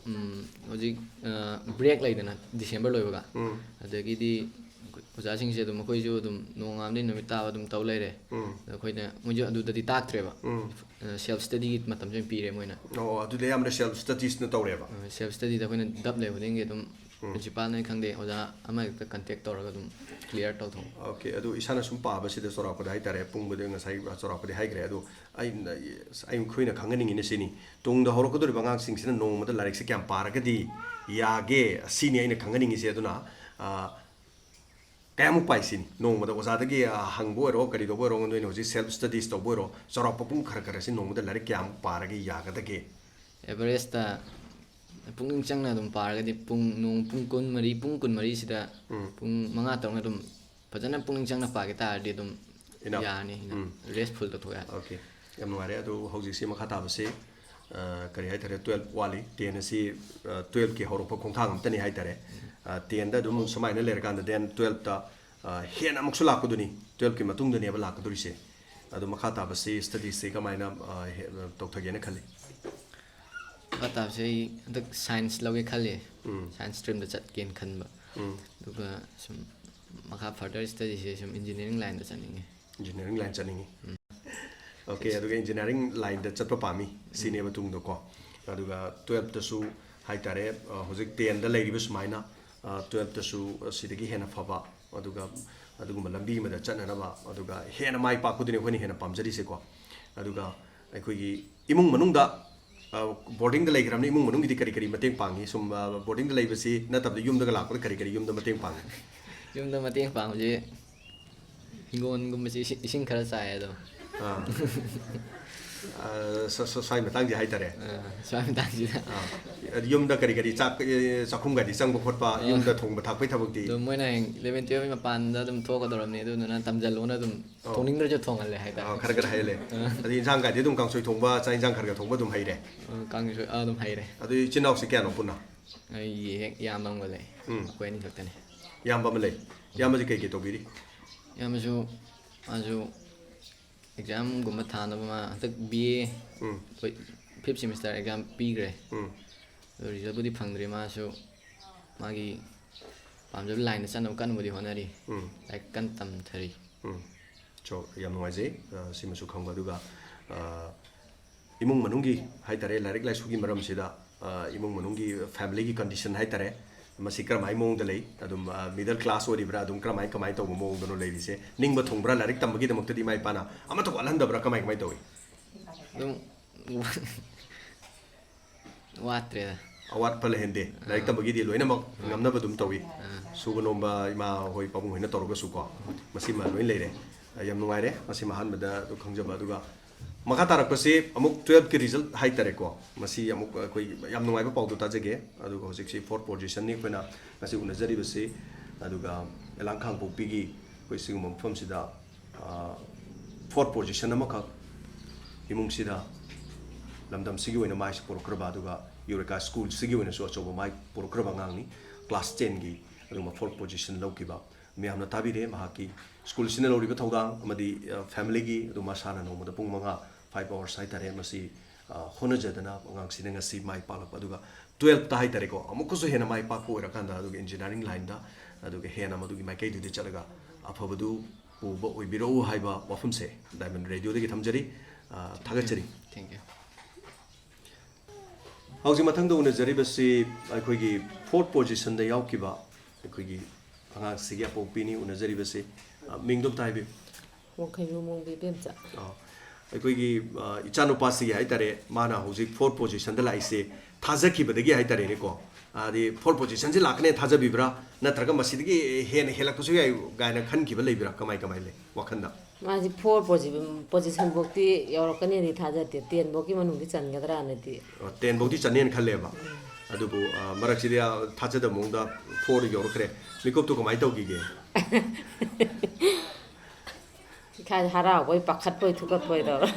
ꯎꯝ, ꯍꯧꯖꯤꯛ, ꯑ, ꯕ꯭ꯔꯦꯛ ꯂꯩꯗꯅ, ꯗꯤꯁꯦꯝꯕꯔ ꯂꯣꯏꯕꯒ꯫ ꯎꯝ꯫ ꯑꯗꯒꯤꯗꯤ ꯑꯣꯖꯥꯁꯤꯡꯁꯦ ꯑꯗꯨꯝ, ꯑꯩꯈꯣꯏꯁꯨ ꯑꯗꯨꯝ ꯅꯣꯡꯉꯥꯟꯕꯗꯒꯤ ꯅꯨꯃꯤꯠ ꯇꯥꯕ ꯑꯗꯨꯝ ꯇꯧ ꯂꯩꯔꯦ꯫ ꯎꯝ꯫ ꯑꯗꯣ ꯑꯩꯈꯣꯏꯅ, ꯃꯣꯏꯁꯨ ꯑꯗꯨꯗꯗꯤ ꯇꯥꯛꯇ꯭ꯔꯦꯕ꯫ ꯎꯝ꯫ ꯑ, ꯁꯦꯜꯐ ꯁ꯭ꯇꯗꯤꯒꯤ ꯃꯇꯝꯁꯦ ꯑꯣꯏꯅ ꯄꯤꯔꯦ ꯃꯣꯏꯅ꯫ ꯑꯣ, ꯑꯗꯨꯗꯤ ꯑꯌꯥꯝꯕꯅ ꯁꯦꯜꯐ ꯁ꯭ꯇꯗꯤꯁꯅ ꯇꯧꯔꯦꯕ? ꯑ, ꯁꯦꯜꯐ ꯁ꯭ꯇꯗꯤꯗ ꯑꯩꯈꯣꯏꯅ ꯗꯞ ꯂꯩꯕ ꯈꯨꯗꯤꯡꯒꯤ ꯑꯗꯨꯝ ꯎꯝ꯫ ꯄ꯭ꯔꯤꯟꯁꯤꯄꯥꯜꯅ ꯈꯪꯗꯦ, ꯑꯣꯖꯥ ꯑꯃꯍꯦꯛꯇ ꯀꯟꯇꯦꯛ ꯇꯧꯔꯒ ꯑꯗꯨꯝ ꯀ꯭ꯂꯤꯌꯥꯔ ꯇꯧꯊꯣꯛ꯫ ꯑꯣꯀꯦ, ꯑꯗꯨ ꯏꯁꯥꯅ ꯁꯨꯝ ꯄꯥꯕꯁꯤꯗ ꯆꯥꯎꯔꯥꯛꯄꯗ ꯍꯥꯏꯇꯥꯔꯦ, ꯄꯨꯡꯕꯨꯗꯤ ꯉꯁꯥꯏ ꯆꯥꯎꯔꯥꯛꯄꯗꯤ ꯍꯥꯏꯈ꯭ꯔꯦ, ꯑꯗꯣ ꯑꯩꯅ, ꯑꯩꯈꯣꯏꯅ ꯈꯪꯍꯟꯅꯤꯡꯉꯤꯅ ꯁꯤꯅꯤ, ꯇꯨꯡꯗ ꯍꯧꯔꯛꯀꯗꯧꯔꯤꯕ ꯑꯉꯥꯡꯁꯤꯡꯁꯤꯅ ꯅꯣꯡꯃꯗ ꯂꯥꯏꯔꯤꯛꯁꯦ ꯀꯌꯥꯝ ꯄꯥꯔꯒꯗꯤ ꯌꯥꯒꯦ, ꯁꯤꯅꯤ ꯑꯩꯅ ꯈꯪꯍꯟꯅꯤꯡꯉꯤꯁꯦ꯫ ꯑꯗꯨꯅ, ꯑ, ꯀꯌꯥꯃꯨꯛ ꯄꯥꯏ ꯁꯤꯅꯤ? ꯅꯣꯡꯃꯗ ꯑꯣꯖꯥꯗꯒꯤ, ꯑ, ꯍꯪꯕ ꯑꯣꯏꯔꯣ, ꯀꯔꯤ ꯇꯧꯕ ꯑꯣꯏꯔꯣ, ꯅꯣꯏꯅ ꯍꯧꯖꯤꯛ ꯁꯦꯜꯐ ꯁ꯭ꯇꯗꯤꯁ ꯇꯧꯕ ꯑꯣꯏꯔꯣ, ꯆꯥꯎꯔꯥꯛꯄ ꯄꯨꯡ ꯈꯔ ꯈꯔꯁꯤ ꯅꯣꯡꯃꯗ ꯂꯥꯏꯔꯤꯛ ꯀꯌꯥꯃꯨꯛ ꯄꯥꯔꯒ ꯌꯥꯒꯗꯒꯦ? ꯑꯦꯚꯔꯦꯖꯇ ꯄꯨꯛꯅꯤꯡ ꯆꯪꯅ ꯑꯗꯨꯝ ꯄꯥꯔꯒꯗꯤ ꯄꯨꯡ, ꯅꯣꯡ ꯄꯨꯡ ꯀꯨꯟꯃꯔꯤ, ꯄꯨꯡ ꯀꯨꯟꯃꯔꯤꯁꯤꯗ ꯎꯝ꯫ ꯄꯨꯡ ꯃꯉꯥ ꯇꯔꯨꯛꯅ ꯑꯗꯨꯝ ꯐꯖꯅ ꯄꯨꯛꯅꯤꯡ ꯆꯪꯅ ꯄꯥꯒꯦ ꯇꯥꯔꯗꯤ ꯑꯗꯨꯝ Enough. ꯌꯥꯔꯅꯤ, ꯎꯝ꯫ ꯔꯦꯁꯐꯨꯜ ꯇꯧꯊꯣꯛ ꯌꯥꯔꯦ꯫ ꯑꯣꯀꯦ, ꯌꯥꯝ ꯅꯨꯡꯉꯥꯏꯔꯦ꯫ ꯑꯗꯨ ꯍꯧꯖꯤꯛꯁꯤ ꯃꯈꯥ ꯇꯥꯕꯁꯤ, ꯑ, ꯀꯔꯤ ꯍꯥꯏꯇꯥꯔꯦ, ꯇꯨꯌꯦꯜꯞ ꯋꯥꯠꯂꯤ, ꯇꯦꯟ ꯑꯁꯤ, ꯑ, ꯇꯨꯌꯦꯜꯞꯀꯤ ꯍꯧꯔꯛꯄ ꯈꯣꯡꯊꯥꯡ ꯑꯃꯇꯅꯤ ꯍꯥꯏꯇꯥꯔꯦ꯫ ꯑ, ꯇꯦꯟꯗ ꯑꯗꯨꯝ ꯁꯨꯃꯥꯏꯅ ꯂꯩꯔꯀꯥꯟꯗ then ꯇꯨꯌꯦꯜꯞꯇ, ꯑ, ꯍꯦꯟꯅ ꯑꯃꯨꯛꯁꯨ ꯂꯥꯛꯀꯗꯣꯏꯅꯤ, ꯇꯨꯌꯦꯜꯞꯀꯤ ꯃꯇꯨꯡꯗꯅꯦꯕ ꯂꯥꯛꯀꯗꯣꯔꯤꯁꯦ꯫ ꯑꯗꯣ ꯃꯈꯥ ꯇꯥꯕꯁꯤ ꯁ꯭ꯇꯗꯤꯁꯁꯤ ꯀꯃꯥꯏꯅ ꯑ, ꯍꯦ- ꯇꯧꯊꯒꯦꯅ ꯈꯜꯂꯤ? ꯃꯈꯥ ꯇꯥꯕꯁꯦ ꯑꯩ ꯍꯟꯗꯛ ꯁꯥꯏꯟꯁ ꯂꯧꯒꯦ ꯈꯜꯂꯤ꯫ ꯎꯝ. ꯁꯥꯏꯟꯁ ꯁ꯭ꯇ꯭ꯔꯤꯝꯗ ꯆꯠꯀꯦꯅ ꯈꯟꯕ꯫ ꯎꯝ. ꯑꯗꯨꯒ ꯁꯨꯝ ꯃꯈꯥ ꯐꯔꯗꯔ ꯁ꯭ꯇꯗꯤꯁꯦ ꯁꯨꯝ ꯏꯟꯖꯤꯅꯤꯌꯥꯔꯤꯡ ꯂꯥꯏꯟꯗ ꯆꯠꯅꯤꯡꯉꯦ꯫ ꯏꯟꯖꯤꯅꯤꯌꯥꯔꯤꯡ ꯂꯥꯏꯟ ꯆꯠꯅꯤꯡꯉꯤ꯫ ꯑꯣꯀꯦ, ꯑꯗꯨꯒ ꯏꯟꯖꯤꯅꯤꯌꯥꯔꯤꯡ ꯂꯥꯏꯟꯗ ꯆꯠꯄ ꯄꯥꯝꯃꯤ ꯁꯤꯅꯦꯕ ꯇꯨꯡꯗꯀꯣ꯫ ꯑꯗꯨꯒ ꯇꯨꯌꯦꯜꯞꯇꯁꯨ ꯍꯥꯏꯇꯥꯔꯦ, ꯑ, ꯍꯧꯖꯤꯛ ꯇꯦꯟꯗ ꯂꯩꯔꯤꯕ ꯁꯨꯃꯥꯏꯅ, ꯑ, ꯇꯨꯌꯦꯜꯞꯇꯁꯨ ꯁꯤꯗꯒꯤ ꯍꯦꯟꯅ ꯐꯕ, ꯑꯗꯨꯒ ꯑꯗꯨꯒꯨꯝꯕ ꯂꯝꯕꯤ ꯑꯃꯗ ꯆꯠꯅꯅꯕ, ꯑꯗꯨꯒ ꯍꯦꯟꯅ ꯃꯥꯏ ꯄꯥꯛꯄꯗꯨꯅꯤ ꯑꯩꯈꯣꯏꯅ ꯍꯦꯟꯅ ꯄꯥꯝꯖꯔꯤꯁꯦꯀꯣ꯫ ꯑꯗꯨꯒ ꯑꯩꯈꯣꯏꯒꯤ ꯏꯃꯨꯡ ꯃꯅꯨꯡꯗ, ꯑ, ꯕꯣꯔꯗꯤꯡꯗ ꯂꯩꯈ꯭ꯔꯕꯅꯤ, ꯏꯃꯨꯡ ꯃꯅꯨꯡꯒꯤꯗꯤ ꯀꯔꯤ ꯀꯔꯤ ꯃꯇꯦꯡ ꯄꯥꯡꯉꯤ? ꯁꯨꯝ, ꯑ, ꯕꯣꯔꯗꯤꯡꯗ ꯂꯩꯕꯁꯤ ꯅꯠꯇꯕꯗ ꯌꯨꯝꯗꯒ ꯂꯥꯛꯄꯗ ꯀꯔꯤ ꯀꯔꯤ ꯌꯨꯝꯗ ꯃꯇꯦꯡ ꯄꯥꯡꯉꯤ? ꯌꯨꯝꯗ ꯃꯇꯦꯡ ꯄꯥꯡꯕꯁꯦ ꯍꯤꯡꯒꯣꯜꯒꯨꯝꯕꯁꯦ ꯏꯁꯤꯡ, ꯏꯁꯤꯡ ꯈꯔ ꯆꯥꯏ ꯑꯗꯣ꯫ ꯑꯥ꯫ ꯑ, ꯁ- ꯁ- ꯁ꯭ꯋꯥꯏ ꯃꯇꯥꯡꯁꯦ ꯍꯥꯏꯇꯥꯔꯦ꯫ ꯑ, ꯁ꯭ꯋꯥꯏ ꯃꯇꯥꯡꯁꯤꯗ꯫ ꯑꯥ꯫ ꯑꯗꯨ ꯌꯨꯝꯗ ꯀꯔꯤ ꯀꯔꯤ ꯆꯥꯛ, ꯑꯦ, ꯆꯥꯛꯈꯨꯝꯒꯗꯤ ꯆꯪꯕ ꯈꯣꯠꯄ, ꯑꯥ꯫ ꯌꯨꯝꯗ ꯊꯣꯡꯕ ꯊꯥꯛꯄꯩ ꯊꯕꯛꯇꯤ? ꯑꯗꯣ ꯃꯣꯏꯅ ꯍꯌꯦꯡ ꯏꯂꯚꯦꯟ ꯇꯨꯌꯦꯜꯞ ꯃꯄꯥꯟꯗ ꯑꯗꯨꯝ ꯊꯣꯛꯀꯗꯧꯔꯕꯅꯤ, ꯑꯗꯨꯗꯨꯅ ꯇꯝꯁꯤꯜꯂꯣꯅ ꯑꯗꯨꯝ ꯑꯣ꯫ ꯊꯣꯡꯅꯤꯡꯗ꯭ꯔꯁꯨ ꯊꯣꯡꯍꯜꯂꯦ ꯍꯥꯏꯇꯥꯔꯦ꯫ ꯑꯥ, ꯈꯔ ꯈꯔ ꯍꯩꯍꯜꯂꯦ꯫ ꯑꯥ꯫ ꯑꯗꯨ ꯏꯟꯁꯥꯡ ꯀꯥꯏꯗꯤ ꯑꯗꯨꯝ ꯀꯥꯡꯁꯣꯏ ꯊꯣꯡꯕ, ꯆꯥꯛ ꯏꯟꯁꯥꯡ ꯈꯔ ꯈꯔ ꯊꯣꯡꯕ ꯑꯗꯨꯝ ꯍꯩꯔꯦ? ꯑꯥ, ꯀꯥꯡꯁꯣꯏ, ꯑꯥ, ꯑꯗꯨꯝ ꯍꯩꯔꯦ꯫ ꯑꯗꯨ ꯏꯆꯤꯟ ꯏꯅꯥꯎꯁꯤ ꯀꯌꯥꯅꯣ ꯄꯨꯟꯅ? ꯑꯩꯒꯤ ꯍꯦꯛ ꯏꯌꯥꯝꯕ ꯑꯃꯒ ꯂꯩ꯫ ꯎꯝ꯫ ꯑꯩꯈꯣꯏ ꯑꯅꯤ ꯈꯛꯇꯅꯤ꯫ ꯏꯌꯥꯝꯕ ꯑꯃ ꯂꯩ꯫ ꯏꯌꯥꯝꯕꯁꯤ ꯀꯩ ꯀꯩ ꯇꯧꯕꯤꯔꯤ? ꯏꯌꯥꯝꯕꯁꯨ, ꯃꯥꯁꯨ ꯑꯦꯛꯖꯥꯝꯒꯨꯝꯕ ꯊꯥꯅꯕ ꯃꯥ ꯍꯟꯗꯛ ꯕꯤ ꯑꯦ ꯎꯝ꯫ ꯑꯩꯈꯣꯏ ꯐꯤꯞ ꯁꯦꯃꯤꯁꯇꯔ ꯑꯦꯛꯖꯥꯝ ꯄꯤꯈ꯭ꯔꯦ꯫ ꯎꯝ꯫ ꯑꯗꯣ ꯔꯤꯖꯜꯕꯨꯗꯤ ꯐꯪꯗ꯭ꯔꯤ, ꯃꯥꯁꯨ ꯃꯥꯒꯤ ꯄꯥꯝꯖꯕ ꯂꯥꯏꯟꯗ ꯆꯠꯅꯕ ꯀꯟꯅꯕꯨꯗꯤ ꯍꯣꯠꯅꯔꯤ꯫ ꯎꯝ꯫ ꯂꯥꯏꯔꯤꯛ ꯀꯟꯅ ꯇꯝꯊꯔꯤ꯫ ꯎꯝ꯫ ꯁꯣ, ꯌꯥꯝ ꯅꯨꯡꯉꯥꯏꯖꯩ, ꯑ, ꯁꯤꯃꯁꯨ ꯈꯪꯕ꯫ ꯑꯗꯨꯒ, ꯑ, ꯏꯃꯨꯡ ꯃꯅꯨꯡꯒꯤ ꯍꯥꯏꯇꯥꯔꯦ, ꯂꯥꯏꯔꯤꯛ ꯂꯥꯏꯁꯨꯒꯤ ꯃꯔꯝꯁꯤꯗ, ꯑ, ꯏꯃꯨꯡ ꯃꯅꯨꯡꯒꯤ ꯐꯦꯃꯤꯂꯤꯒꯤ ꯀꯟꯗꯤꯁꯟ ꯍꯥꯏꯇꯥꯔꯦ, ꯃꯁꯤ ꯀꯔꯝꯍꯥꯏꯅ ꯃꯑꯣꯡꯗ ꯂꯩ? ꯑꯗꯨꯝ, ꯑ, ꯃꯤꯗꯜ ꯀ꯭ꯂꯥꯁ ꯑꯣꯏꯔꯤꯕ꯭ꯔꯥ? ꯑꯗꯨꯝ ꯀꯔꯝꯍꯥꯏ, ꯀꯃꯥꯏꯅ ꯇꯧꯕ ꯃꯑꯣꯡꯗꯅꯣ ꯂꯩꯔꯤꯁꯦ? ꯅꯤꯡꯕ ꯊꯨꯡꯕ꯭ꯔꯥ? ꯂꯥꯏꯔꯤꯛ ꯇꯝꯕꯒꯤꯗꯃꯛꯇꯗꯤ ꯏꯃꯥ ꯏꯄꯥꯅ ꯑꯃꯠꯇ ꯋꯥꯠꯍꯟꯗꯕ꯭ꯔꯥ? ꯀꯃꯥꯏ, ꯀꯃꯥꯏ ꯇꯧꯏ? ꯑꯗꯨꯝ ꯋꯥꯠꯇ꯭ꯔꯦꯗ꯫ ꯑꯋꯥꯠꯄ ꯂꯩꯍꯟꯗꯦ꯫ ꯂꯥꯏꯔꯤꯛ ꯑꯥ꯫ ꯇꯝꯕꯒꯤꯗꯤ ꯂꯣꯏꯅꯃꯛ ꯑꯥ꯫ ꯉꯝꯅꯕ ꯑꯗꯨꯝ ꯇꯧꯏ꯫ ꯑꯥ꯫ ꯁꯨꯕ ꯅꯣꯝꯕ ꯏꯃꯥ ꯍꯣꯏ, ꯄꯥꯕꯨꯡ ꯍꯣꯏꯅ ꯇꯧꯔꯒꯁꯨꯀꯣ, ꯃꯁꯤꯃ ꯂꯣꯏ ꯂꯩꯔꯦ꯫ ꯑ, ꯌꯥꯝ ꯅꯨꯡꯉꯥꯏꯔꯦ꯫ ꯃꯁꯤꯃ ꯑꯍꯥꯟꯕꯗ ꯑꯗꯨ ꯈꯪꯖꯕ꯫ ꯑꯗꯨꯒ ꯃꯈꯥ ꯇꯥꯔꯛꯄꯁꯤ ꯑꯃꯨꯛ ꯇꯨꯌꯦꯜꯞꯀꯤ ꯔꯤꯖꯜꯠ ꯍꯥꯏꯇꯥꯔꯦꯀꯣ꯫ ꯃꯁꯤ ꯑꯃꯨꯛ ꯑꯩꯈꯣꯏ ꯌꯥꯝ ꯅꯨꯡꯉꯥꯏꯕ ꯄꯥꯎꯗꯨ ꯇꯥꯖꯒꯦ꯫ ꯑꯗꯨꯒ ꯍꯧꯖꯤꯛꯁꯤ ꯐꯣꯔꯠ ꯄꯣꯖꯤꯁꯟꯅꯤ ꯑꯩꯈꯣꯏꯅ ꯉꯁꯤ ꯎꯅꯖꯔꯤꯕꯁꯤ꯫ ꯑꯗꯨꯒ ꯌꯦꯂꯥꯡ ꯀꯥꯡꯄꯣꯛꯄꯤꯒꯤ ꯑꯩꯈꯣꯏ ꯁꯤꯒꯨꯝꯕ ꯃꯐꯝꯁꯤꯗ, ꯑ, ꯐꯣꯔꯠ ꯄꯣꯖꯤꯁꯟ ꯑꯃꯈꯛ ꯏꯃꯨꯡꯁꯤꯗ, ꯂꯝꯗꯝꯁꯤꯒꯤ ꯑꯣꯏꯅ ꯃꯥꯏꯁꯨ ꯄꯨꯔꯛꯈ꯭ꯔꯕ, ꯑꯗꯨꯒ ꯌꯨꯔꯦꯀꯥ ꯁ꯭ꯀꯨꯜꯁꯤꯒꯤ ꯑꯣꯏꯅꯁꯨ ꯑꯆꯧꯕ ꯃꯥꯏ ꯄꯨꯔꯛꯈ꯭ꯔꯕ ꯑꯉꯥꯡꯅꯤ꯫ ꯀ꯭ꯂꯥꯁ ꯇꯦꯟꯒꯤ ꯑꯗꯨꯒꯨꯝꯕ ꯐꯣꯔꯠ ꯄꯣꯖꯤꯁꯟ ꯂꯧꯈꯤꯕ꯫ ꯃꯌꯥꯝꯅ ꯇꯥꯕꯤꯔꯦ ꯃꯍꯥꯛꯀꯤ ꯁ꯭ꯀꯨꯜꯁꯤꯅ ꯂꯧꯔꯤꯕ ꯊꯧꯗꯥꯡ ꯑꯃꯗꯤ, ꯑ, ꯐꯦꯃꯤꯂꯤꯒꯤ, ꯑꯗꯨ ꯃꯁꯥꯅ ꯅꯣꯡꯃꯗ ꯄꯨꯡ ꯃꯉꯥ, five hours ꯍꯥꯏꯇꯥꯔꯦ, ꯃꯁꯤ, ꯑ, ꯍꯣꯠꯅꯖꯗꯅ ꯑꯉꯥꯡꯁꯤꯅ ꯉꯁꯤ ꯃꯥꯏ ꯄꯥꯛꯂꯛꯄ꯫ ꯑꯗꯨꯒ twelfth ꯍꯥꯏꯇꯥꯔꯦꯀꯣ, ꯑꯃꯨꯛꯀꯁꯨ ꯍꯦꯟꯅ ꯃꯥꯏ ꯄꯥꯛꯄ ꯑꯣꯏꯔꯀꯥꯟꯗ, ꯑꯗꯨꯒ engineering line ꯗ, ꯑꯗꯨꯒ ꯍꯦꯟꯅ ꯃꯗꯨꯒꯤ ꯃꯥꯏꯀꯩꯗꯨꯗ ꯆꯠꯂꯒ ꯑꯐꯕꯗꯨ ꯄꯨꯕ ꯑꯣꯏꯕꯤꯔꯛꯎ ꯍꯥꯏꯕ ꯋꯥꯐꯝꯁꯦ Diamond Radio ꯗꯒꯤ ꯊꯝꯖꯔꯤ꯫ ꯑ, ꯊꯥꯒꯠꯆꯔꯤ꯫ Thank you. ꯍꯧꯖꯤꯛ ꯃꯊꯪꯗ ꯎꯅꯖꯔꯤꯕꯁꯤ ꯑꯩꯈꯣꯏꯒꯤ fourth position ꯗ ꯌꯥꯎꯈꯤꯕ ꯑꯩꯈꯣꯏꯒꯤ ꯑꯉꯥꯡꯁꯤꯒꯤ ꯑꯄꯣꯛꯄꯤꯅꯤ ꯎꯅꯖꯔꯤꯕꯁꯤ꯫ ꯑ, ꯃꯤꯡꯗꯣ ꯑꯝꯇ ꯍꯥꯏꯕꯤꯌꯨ꯫ ꯋꯥꯡꯈꯩ ꯌꯨꯝꯍꯣꯡꯕꯤ ꯏꯕꯦꯝꯆꯥ꯫ ꯑ, ꯑꯩꯈꯣꯏꯒꯤ, ꯑ, ꯏꯆꯥꯅꯨꯄꯥꯁꯤꯒꯤ ꯍꯥꯏꯇꯥꯔꯦ, ꯃꯥꯅ ꯍꯧꯖꯤꯛ fourth position ꯗ ꯂꯥꯛꯏꯁꯦ ꯊꯥꯖꯈꯤꯕꯗꯒꯤ ꯍꯥꯏꯇꯥꯔꯦꯅꯦꯀꯣ꯫ ꯑꯗꯤ fourth position ꯁꯤ ꯂꯥꯛꯀꯅꯦ ꯊꯥꯖꯕꯤꯕ꯭ꯔꯥ? ꯅꯠꯇ꯭ꯔꯒ ꯃꯁꯤꯗꯒꯤ ꯍꯦꯟꯅ ꯍꯦꯜꯂꯛꯄꯁꯨ ꯌꯥꯏ ꯀꯥꯏꯅ ꯈꯟꯈꯤꯕ ꯂꯩꯕ꯭ꯔꯥ? ꯀꯃꯥꯏ, ꯀꯃꯥꯏ ꯂꯩ ꯋꯥꯈꯜꯗ? ꯃꯥꯁꯤ fourth ꯄꯣꯖꯤ-, position ꯐꯥꯎꯗꯤ ꯌꯧꯔꯛꯀꯅꯤꯗꯤ ꯊꯥꯖꯗꯦ, ten ꯐꯥꯎꯒꯤ ꯃꯅꯨꯡꯗꯤ ꯆꯟꯒꯗ꯭ꯔꯥꯅꯗꯤ꯫ ꯑꯣ, ten ꯐꯥꯎꯗꯤ ꯆꯟꯅꯦꯅ ꯈꯜꯂꯦꯕ꯫ ꯎꯝ꯫ ꯑꯗꯨꯕꯨ, ꯑ, ꯃꯔꯛꯁꯤꯗꯤ, ꯑ, ꯊꯥꯖꯗꯕ ꯃꯑꯣꯡꯗ four ꯌꯧꯔꯛꯈ꯭ꯔꯦ꯫ ꯃꯤꯀꯨꯞꯇꯨ ꯀꯃꯥꯏꯅ ꯇꯧꯈꯤꯒꯦ? ꯏꯀꯥꯏ ꯍꯔꯥꯎꯕꯣꯏ, ꯄꯥꯈꯠꯄꯣꯏ, ꯊꯨꯀꯠꯄꯣꯏ ꯇꯧꯔ꯫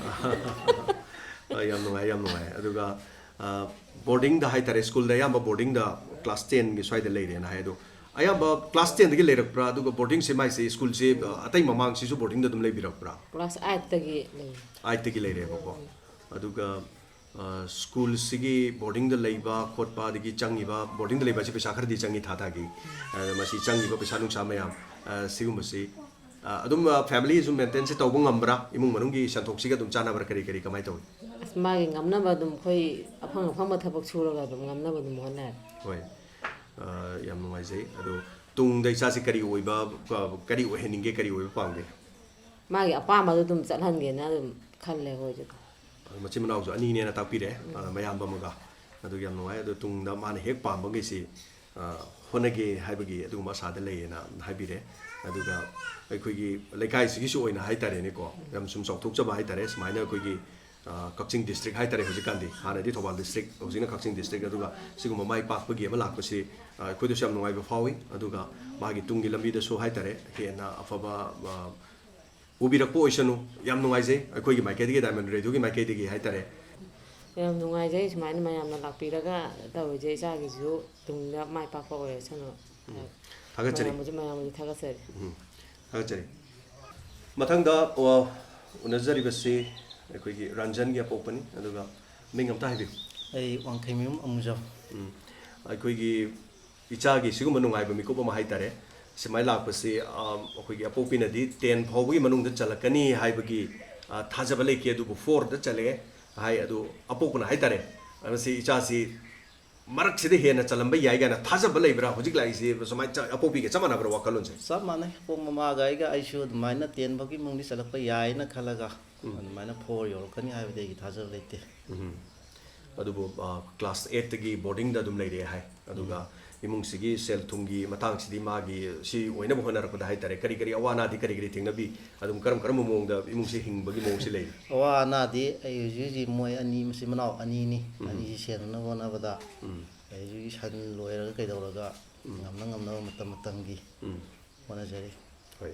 ꯑ, ꯌꯥꯝ ꯅꯨꯡꯉꯥꯏ, ꯌꯥꯝ ꯅꯨꯡꯉꯥꯏ꯫ ꯑꯗꯨꯒ, ꯑ, boarding ꯗ ꯍꯥꯏꯇꯥꯔꯦ, ꯁ꯭ꯀꯨꯜꯗ ꯑꯌꯥꯝꯕ boarding ꯗ class ten ꯒꯤ ꯁ꯭ꯋꯥꯏꯗ ꯂꯩꯔꯦꯅ ꯍꯥꯏ꯫ ꯑꯗꯣ ꯑꯌꯥꯝꯕ class ten ꯗꯒꯤ ꯂꯩꯔꯛꯄ꯭ꯔꯥ? ꯑꯗꯨꯒ boarding ꯁꯦ ꯃꯥꯏꯁꯦ ꯁ꯭ꯀꯨꯜꯁꯦ, ꯑ, ꯑꯇꯩ ꯃꯃꯥꯡꯁꯤꯁꯨ boarding ꯗ ꯑꯗꯨꯝ ꯂꯩꯕꯤꯔꯛꯄ꯭ꯔꯥ? Class eight ꯇꯒꯤ ꯂꯩ꯫ Eight ꯇꯒꯤ ꯂꯩꯔꯦꯕꯀꯣ꯫ ꯑꯗꯨꯒ, ꯑ, ꯁ꯭ꯀꯨꯜꯁꯤꯒꯤ boarding ꯗ ꯂꯩꯕ ꯈꯣꯠꯄ, ꯑꯗꯒꯤ ꯆꯪꯉꯤꯕ, boarding ꯗ ꯂꯩꯕ ꯑꯁꯤ ꯄꯩꯁꯥ ꯈꯔꯗꯤ ꯆꯪꯉꯤ ꯊꯥ ꯊꯥꯒꯤ꯫ ꯑꯗ ꯃꯁꯤ ꯆꯪꯉꯤꯕ ꯄꯩꯁꯥ ꯅꯨꯡꯁꯥ ꯃꯌꯥꯝ, ꯑ, ꯁꯤꯒꯨꯝꯕꯁꯤ, ꯑ, ꯑꯗꯨꯝ, ꯑ, family ꯁꯨꯝ maintain ꯁꯦ ꯇꯧꯕ ꯉꯝꯕ꯭ꯔꯥ? ꯏꯃꯨꯡ ꯃꯅꯨꯡꯒꯤ ꯁꯦꯟꯊꯣꯛꯁꯤꯒ ꯑꯗꯨꯝ ꯆꯥꯟꯅꯕ꯭ꯔꯥ? ꯀꯔꯤ ꯀꯔꯤ ꯀꯃꯥꯏꯅ ꯇꯧꯏ? ꯑꯁ, ꯃꯥꯒꯤ ꯉꯝꯅꯕ ꯑꯗꯨꯝ ꯑꯩꯈꯣꯏ ꯑꯐꯪ ꯑꯐꯪꯕ ꯊꯕꯛ ꯁꯨꯔꯒ ꯑꯗꯨꯝ ꯉꯝꯅꯕ ꯑꯗꯨꯝ ꯍꯣꯠꯅꯔꯦ꯫ ꯍꯣꯏ꯫ ꯑ, ꯌꯥꯝ ꯅꯨꯡꯉꯥꯏꯖꯩ꯫ ꯑꯗꯣ ꯇꯨꯡꯗ ꯏꯆꯥꯁꯤ ꯀꯔꯤ ꯑꯣꯏꯕ, ꯀ-, ꯀꯔꯤ ꯑꯣꯏꯍꯟꯅꯤꯡꯒꯦ, ꯀꯔꯤ ꯑꯣꯏꯕ ꯄꯥꯝꯒꯦ? ꯃꯥꯒꯤ ꯑꯄꯥꯝꯕꯗꯣ ꯑꯗꯨꯝ ꯆꯠꯍꯟꯒꯦꯅ ꯑꯗꯨꯝ ꯈꯜꯂꯦ ꯑꯩꯈꯣꯏꯁꯨ꯫ ꯑꯗꯣ ꯃꯆꯤꯟ ꯃꯅꯥꯎꯁꯨ ꯑꯅꯤꯅꯦꯅ ꯇꯥꯛꯄꯤꯔꯦ, ꯎꯝ꯫ ꯑ, ꯃꯌꯥꯝꯕ ꯑꯃꯒ꯫ ꯑꯗꯨ ꯌꯥꯝ ꯅꯨꯡꯉꯥꯏ꯫ ꯑꯗꯣ ꯇꯨꯡꯗ ꯃꯥꯅ ꯍꯦꯛ ꯄꯥꯝꯕꯈꯩꯁꯤ, ꯑ, ꯍꯣꯠꯅꯒꯦ ꯍꯥꯏꯕꯒꯤ ꯑꯗꯨꯒꯨꯝꯕ ꯑꯁꯥꯗ ꯂꯩꯌꯦꯅ ꯍꯥꯏꯕꯤꯔꯦ꯫ ꯑꯗꯨꯒ ꯑꯩꯈꯣꯏꯒꯤ ꯂꯩꯀꯥꯏꯁꯤꯒꯤꯁꯨ ꯑꯣꯏꯅ ꯍꯥꯏꯇꯥꯔꯦꯅꯦꯀꯣ, ꯌꯥꯝ ꯁꯨꯝ ꯆꯥꯎꯊꯣꯛꯆꯕ ꯍꯥꯏꯇꯥꯔꯦ, ꯁꯨꯃꯥꯏꯅ ꯑꯩꯈꯣꯏꯒꯤ, ꯑ, ꯀꯛꯆꯤꯡ district ꯍꯥꯏꯇꯥꯔꯦ ꯍꯧꯖꯤꯛꯀꯥꯟꯗꯤ, ꯍꯥꯟꯅꯗꯤ ꯊꯧꯕꯥꯜ district, ꯍꯧꯖꯤꯛꯅ ꯀꯛꯆꯤꯡ district, ꯑꯗꯨꯒ ꯁꯤꯒꯨꯝꯕ ꯃꯥꯏ ꯄꯥꯛꯄꯒꯤ ꯑꯃ ꯂꯥꯛꯄꯁꯤ, ꯑ, ꯑꯩꯈꯣꯏꯗꯁꯨ ꯌꯥꯝ ꯅꯨꯡꯉꯥꯏꯕ ꯐꯥꯎꯏ꯫ ꯑꯗꯨꯒ ꯃꯥꯒꯤ ꯇꯨꯡꯒꯤ ꯂꯝꯕꯤꯗꯁꯨ ꯍꯥꯏꯇꯥꯔꯦ, ꯍꯦꯟꯅ ꯑꯐꯕ, ꯑ, ꯄꯨꯕꯤꯔꯛꯄ ꯑꯣꯏꯁꯅꯨ꯫ ꯌꯥꯝ ꯅꯨꯡꯉꯥꯏꯖꯩ, ꯑꯩꯈꯣꯏꯒꯤ ꯃꯥꯏꯀꯩꯗꯒꯤ, Diamond Radio ꯒꯤ ꯃꯥꯏꯀꯩꯗꯒꯤ ꯍꯥꯏꯇꯥꯔꯦ꯫ ꯌꯥꯝ ꯅꯨꯡꯉꯥꯏꯖꯩ ꯁꯨꯃꯥꯏꯅ ꯃꯌꯥꯝꯅ ꯂꯥꯛꯄꯤꯔꯒ ꯇꯧꯔꯤꯁꯦ, ꯏꯆꯥꯒꯤꯁꯨ ꯇꯨꯡꯗ ꯃꯥꯏ ꯄꯥꯛꯄ ꯑꯣꯏꯔꯁꯅꯨ꯫ ꯊꯥꯒꯠꯆꯔꯤ꯫ ꯃꯌꯥꯝꯕꯨꯁꯨ, ꯃꯌꯥꯝꯕꯨꯁꯨ ꯊꯥꯒꯠꯆꯔꯤ꯫ ꯎꯝ, ꯊꯥꯒꯠꯆꯔꯤ꯫ ꯃꯊꯪꯗ, ꯑ, ꯎꯅꯖꯔꯤꯕꯁꯤ ꯑꯩꯈꯣꯏꯒꯤ ꯔꯟꯖꯟꯒꯤ ꯑꯄꯣꯛꯄꯅꯤ꯫ ꯑꯗꯨꯒ ꯃꯤꯡ ꯑꯝꯇ ꯍꯥꯏꯕꯤꯌꯨ꯫ ꯑꯩ ꯋꯥꯡꯈꯩꯃꯌꯨꯝ ꯑꯃꯨꯖꯥꯎ꯫ ꯎꯝ, ꯑꯩꯈꯣꯏꯒꯤ ꯏꯆꯥꯒꯤ ꯁꯤꯒꯨꯝꯕ ꯅꯨꯡꯉꯥꯏꯕ ꯃꯤꯀꯨꯞ ꯑꯃ ꯍꯥꯏꯇꯥꯔꯦ, ꯁꯨꯃꯥꯏꯅ ꯂꯥꯛꯄꯁꯤ, ꯑ, ꯑꯩꯈꯣꯏꯒꯤ ꯑꯄꯣꯛꯄꯤꯅꯗꯤ ten ꯐꯥꯎꯕꯒꯤ ꯃꯅꯨꯡꯗ ꯆꯜꯂꯛꯀꯅꯤ ꯍꯥꯏꯕꯒꯤ, ꯑ, ꯊꯥꯖꯕ ꯂꯩꯈꯤ, ꯑꯗꯨꯕꯨ fourꯗ ꯆꯜꯂꯛꯑꯦ ꯍꯥꯏ꯫ ꯑꯗꯨ ꯑꯄꯣꯛꯄꯅ ꯍꯥꯏꯇꯥꯔꯦ, ꯃꯁꯤ ꯏꯆꯥꯁꯤ ꯃꯔꯛꯁꯤꯗ ꯍꯦꯟꯅ ꯆꯜꯂꯝꯕ ꯌꯥꯏ ꯀꯥꯏꯅ ꯊꯥꯖꯕ ꯂꯩꯕ꯭ꯔꯥ? ꯍꯧꯖꯤꯛ ꯂꯥꯛꯏꯁꯤ ꯁꯨꯃꯥꯏꯅ ꯆ-, ꯑꯄꯣꯛꯄꯤꯒ ꯆꯞ ꯃꯥꯟꯅꯕ꯭ꯔꯥ ꯋꯥꯈꯜꯂꯣꯟꯁꯦ? ꯆꯞ ꯃꯥꯟꯅꯩ꯫ ꯑꯄꯣꯛꯄ ꯃꯃꯥꯒ ꯑꯩꯒ, ꯑꯩꯁꯨ ꯑꯗꯨꯃꯥꯏꯅ ten ꯐꯥꯎꯒꯤ ꯃꯅꯨꯡꯗꯤ ꯆꯜꯂꯛꯄ ꯌꯥꯏꯅ ꯈꯜꯂꯒ, ꯎꯝ꯫ ꯑꯗꯨꯃꯥꯏꯅ four ꯌꯧꯔꯛꯀꯅꯤ ꯍꯥꯏꯕꯗꯤ ꯑꯩꯒꯤ ꯊꯥꯖꯕ ꯂꯩꯇꯦ꯫ ꯎꯝ꯫ ꯑꯗꯨꯕꯨ, ꯑ, class eightꯇꯒꯤ boardingꯗ ꯑꯗꯨꯝ ꯂꯩꯔꯦ ꯍꯥꯏ꯫ ꯑꯗꯨꯒ ꯎꯝ꯫ ꯏꯃꯨꯡꯁꯤꯒꯤ ꯁꯦꯜ ꯊꯨꯝꯒꯤ ꯃꯇꯥꯡꯁꯤꯗꯤ ꯃꯥꯒꯤ ꯁꯤ ꯑꯣꯏꯅꯕ ꯍꯣꯠꯅꯔꯛꯄꯗ ꯍꯥꯏꯇꯥꯔꯦ, ꯀꯔꯤ ꯀꯔꯤ ꯑꯋꯥ ꯑꯅꯥꯗꯤ ꯀꯔꯤ ꯀꯔꯤ ꯊꯦꯡꯅꯕꯤ? ꯑꯗꯨꯝ ꯀꯔꯝ ꯀꯔꯝꯕ ꯃꯑꯣꯡꯗ ꯏꯃꯨꯡꯁꯤ ꯍꯤꯡꯕꯒꯤ ꯃꯑꯣꯡꯁꯤ ꯂꯩꯔꯤ? ꯑꯋꯥ ꯑꯅꯥꯗꯤ ꯑꯩ ꯍꯧꯖꯤꯛ ꯍꯧꯖꯤꯛ ꯃꯣꯏ ꯑꯅꯤ, ꯃꯆꯤꯟ ꯃꯅꯥꯎ ꯑꯅꯤꯅꯤ꯫ ꯎꯝ꯫ ꯑꯅꯤꯁꯤ ꯁꯦꯟꯅꯅꯕ ꯍꯣꯠꯅꯕꯗ ꯎꯝ꯫ ꯑꯩ ꯍꯧꯖꯤꯛ ꯁꯟ ꯂꯣꯏꯔꯒ ꯀꯩꯗꯧꯔꯒ ꯎꯝ꯫ ꯉꯝꯅ ꯉꯝꯅꯕ ꯃꯇꯝ ꯃꯇꯝꯒꯤ ꯎꯝ꯫ ꯍꯣꯠꯅꯖꯔꯤ꯫ ꯍꯣꯏ꯫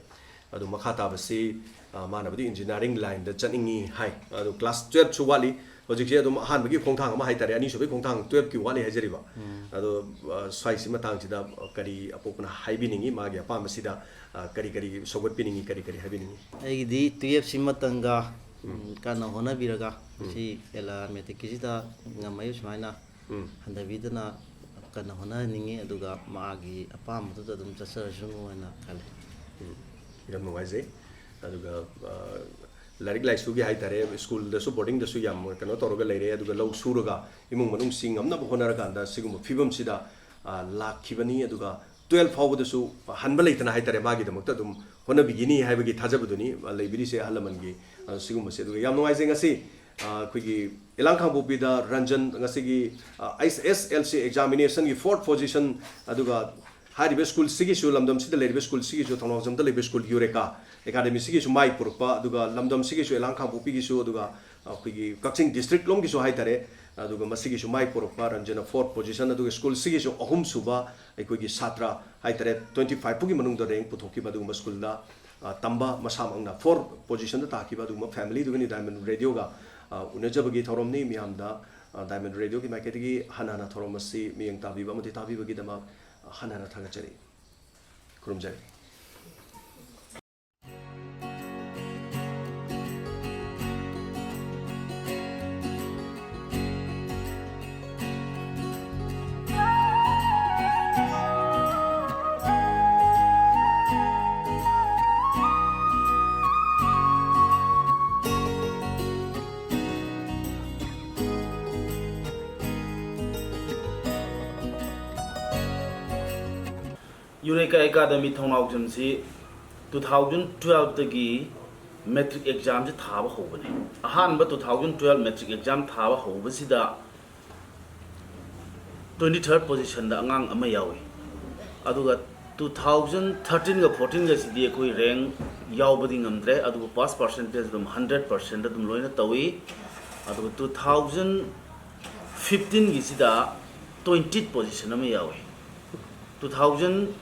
ꯑꯗꯨ ꯃꯈꯥ ꯇꯥꯕꯁꯤ, ꯑ, ꯃꯥꯅꯕꯨꯗꯤ engineering lineꯗ ꯆꯠꯅꯤꯡꯉꯤ ꯍꯥꯏ꯫ ꯑꯗꯨ class twelveꯁꯨ ꯋꯥꯠꯂꯤ꯫ ꯍꯧꯖꯤꯛꯁꯦ ꯑꯗꯨꯝ ꯑꯍꯥꯟꯕꯒꯤ ꯈꯣꯡꯊꯥꯡ ꯑꯃ ꯍꯥꯏꯇꯥꯔꯦ, ꯑꯅꯤꯁꯨꯕꯒꯤ ꯈꯣꯡꯊꯥꯡ twelveꯀꯤ ꯋꯥꯠꯂꯤ ꯍꯥꯏꯖꯔꯤꯕ꯫ ꯎꯝ꯫ ꯑꯗꯣ, ꯑ, ꯁ꯭ꯋꯥꯏꯁꯤ ꯃꯇꯥꯡꯁꯤꯗ, ꯑ, ꯀꯔꯤ ꯑꯄꯣꯛꯄꯅ ꯍꯥꯏꯕꯤꯅꯤꯡꯉꯤ? ꯃꯥꯒꯤ ꯑꯄꯥꯝꯕꯁꯤꯗ, ꯑ, ꯀꯔꯤ ꯀꯔꯤ ꯁꯧꯒꯠꯄꯤꯅꯤꯡꯉꯤ? ꯀꯔꯤ ꯀꯔꯤ ꯍꯥꯏꯕꯤꯅꯤꯡꯉꯤ? ꯑꯩꯒꯤꯗꯤ twelveꯁꯤ ꯃꯇꯝꯒ, ꯎꯝ꯫ ꯎꯝ, ꯀꯟꯅ ꯍꯣꯠꯅꯕꯤꯔꯒ, ꯎꯝ꯫ ꯁꯤ ꯑꯦꯂꯥ ꯃꯦꯇ꯭ꯔꯤꯛꯀꯤꯁꯤꯗ ꯉꯝꯃꯛꯏ ꯁꯨꯃꯥꯏꯅ ꯎꯝ꯫ ꯍꯟꯊꯕꯤꯗꯅ ꯀꯟꯅ ꯍꯣꯠꯅꯍꯟꯅꯤꯡꯉꯤ, ꯑꯗꯨꯒ ꯃꯥꯒꯤ ꯑꯄꯥꯝꯕꯗꯨꯗ ꯑꯗꯨꯝ ꯆꯠꯆꯔꯁꯅꯨ ꯍꯥꯏꯅ ꯈꯜꯂꯤ꯫ ꯎꯝ꯫ ꯌꯥꯝ ꯅꯨꯡꯉꯥꯏꯖꯩ꯫ ꯑꯗꯨꯒ, ꯑ, ꯂꯥꯏꯔꯤꯛ ꯂꯥꯏꯁꯨꯒꯤ ꯍꯥꯏꯇꯥꯔꯦ, ꯁ꯭ꯀꯨꯜꯗꯁꯨ, ꯕꯣꯔꯗꯤꯡꯗꯁꯨ ꯌꯥꯝ ꯀꯩꯅꯣ ꯇꯧꯔꯒ ꯂꯩꯔꯦ, ꯑꯗꯨꯒ ꯂꯧ ꯁꯨꯔꯒ ꯏꯃꯨꯡ ꯃꯅꯨꯡꯁꯤꯡ ꯉꯝꯅꯕ ꯍꯣꯠꯅꯔꯀꯥꯟꯗ ꯁꯤꯒꯨꯝꯕ ꯐꯤꯕꯝꯁꯤꯗ, ꯑ, ꯂꯥꯛꯈꯤꯕꯅꯤ꯫ ꯑꯗꯨꯒ twelve ꯐꯥꯎꯕꯗꯁꯨ ꯍꯟꯕ ꯂꯩꯇꯅ ꯍꯥꯏꯇꯥꯔꯦ, ꯃꯥꯒꯤꯗꯃꯛꯇ ꯑꯗꯨꯝ ꯍꯣꯠꯅꯕꯤꯒꯅꯤ ꯍꯥꯏꯕꯒꯤ ꯊꯥꯖꯕꯗꯨꯅꯤ, ꯑ, ꯂꯩꯕꯤꯔꯤꯁꯦ ꯑꯍꯜ ꯂꯃꯟꯒꯤ, ꯑ, ꯁꯤꯒꯨꯝꯕꯁꯦ꯫ ꯑꯗꯨꯒ ꯌꯥꯝ ꯅꯨꯡꯉꯥꯏꯖꯩ ꯉꯁꯤ, ꯑ, ꯑꯩꯈꯣꯏꯒꯤ ꯏꯂꯥꯡ ꯈꯥꯡꯄꯣꯛꯄꯤꯗ ꯔꯟꯖꯟ ꯉꯁꯤꯒꯤ, ꯑ, ꯑꯩꯆ ꯑꯦꯁ ꯑꯦꯜ ꯁꯤ examinationꯒꯤ fourth position, ꯑꯗꯨꯒ ꯍꯥꯏꯔꯤꯕ ꯁ꯭ꯀꯨꯜꯁꯤꯒꯤꯁꯨ, ꯂꯝꯗꯝꯁꯤꯗ ꯂꯩꯔꯤꯕ ꯁ꯭ꯀꯨꯜꯁꯤꯒꯤꯁꯨ, ꯊꯧꯅꯥꯎꯖꯝꯗ ꯂꯩꯕ ꯁ꯭ꯀꯨꯜ ꯌꯨꯔꯦꯀꯥ ꯑꯦꯀꯥꯗꯃꯤꯁꯤꯒꯤꯁꯨ ꯃꯥꯏ ꯄꯨꯔꯛꯄ, ꯑꯗꯨꯒ ꯂꯝꯗꯝꯁꯤꯒꯤꯁꯨ, ꯏꯂꯥꯡ ꯈꯥꯡꯄꯣꯛꯄꯤꯒꯤꯁꯨ, ꯑꯗꯨꯒ ꯑꯩꯈꯣꯏꯒꯤ ꯀꯛꯆꯤꯡ ꯗꯤꯁꯇ꯭ꯔꯤꯛ ꯂꯣꯝꯒꯤꯁꯨ ꯍꯥꯏꯇꯥꯔꯦ, ꯑꯗꯨꯒ ꯃꯁꯤꯒꯤꯁꯨ ꯃꯥꯏ ꯄꯨꯔꯛꯄ ꯔꯟꯖꯟꯅ fourth position, ꯑꯗꯨꯒ ꯁ꯭ꯀꯨꯜꯁꯤꯒꯤꯁꯨ ꯑꯍꯨꯝꯁꯨꯕ ꯑꯩꯈꯣꯏꯒꯤ ꯁꯥꯇ꯭ꯔ ꯍꯥꯏꯇꯥꯔꯦ, twenty five ꯐꯥꯎꯒꯤ ꯃꯅꯨꯡꯗ rank ꯄꯨꯊꯣꯛꯈꯤꯕ ꯑꯗꯨꯒꯨꯝꯕ ꯁ꯭ꯀꯨꯜꯗ, ꯑ, ꯇꯝꯕ ꯃꯁꯥꯃꯛꯅ fourth positionꯗ ꯇꯥꯈꯤꯕ ꯑꯗꯨꯒꯨꯝꯕ familyꯗꯨꯒꯅꯤ Diamond Radioꯒ, ꯑ, ꯎꯅꯖꯕꯒꯤ ꯊꯧꯔꯝꯅꯤ꯫ ꯃꯤꯌꯥꯝꯗ, ꯑ, Diamond Radioꯒꯤ ꯃꯥꯏꯀꯩꯗꯒꯤ ꯍꯟꯅ ꯍꯟꯅ ꯊꯧꯔꯝ ꯑꯁꯤ ꯃꯤꯠꯌꯦꯡ ꯇꯥꯕꯤꯕ ꯑꯃꯗꯤ ꯇꯥꯕꯤꯕꯒꯤꯗꯃꯛ, ꯍꯟꯅ ꯍꯟꯅ ꯊꯥꯒꯠꯆꯔꯤ꯫ ꯈꯨꯔꯨꯝꯖꯔꯤ꯫ ꯌꯨꯔꯦꯀꯥ ꯑꯦꯀꯥꯗꯃꯤ ꯊꯣꯡꯅꯥꯎꯖꯝꯁꯤ two thousand twelve ꯗꯒꯤ ꯃꯦꯇ꯭ꯔꯤꯛ ꯑꯦꯛꯖꯥꯝꯁꯤ ꯊꯥꯕ ꯍꯧꯕꯅꯤ꯫ ꯑꯍꯥꯟꯕ two thousand twelve matric exam ꯊꯥꯕ ꯍꯧꯕꯁꯤꯗ twenty third position ꯗ ꯑꯉꯥꯡ ꯑꯃ ꯌꯥꯎꯏ꯫ ꯑꯗꯨꯒ two thousand thirteen ꯒ fourteen ꯒꯁꯤꯗꯤ ꯑꯩꯈꯣꯏ ꯔꯦꯡ ꯌꯥꯎꯕꯗꯤ ꯉꯝꯗ꯭ꯔꯦ, ꯑꯗꯨꯕꯨ ꯄꯥꯁ ꯄꯥꯔꯁꯦꯟꯇꯦꯖ ꯑꯗꯨꯝ hundred percent ꯑꯗꯨꯝ ꯂꯣꯏꯅ ꯇꯧꯏ꯫ ꯑꯗꯨꯒ two thousand fifteen ꯒꯤꯁꯤꯗ twenty position ꯑꯃ ꯌꯥꯎꯏ꯫ Two thousand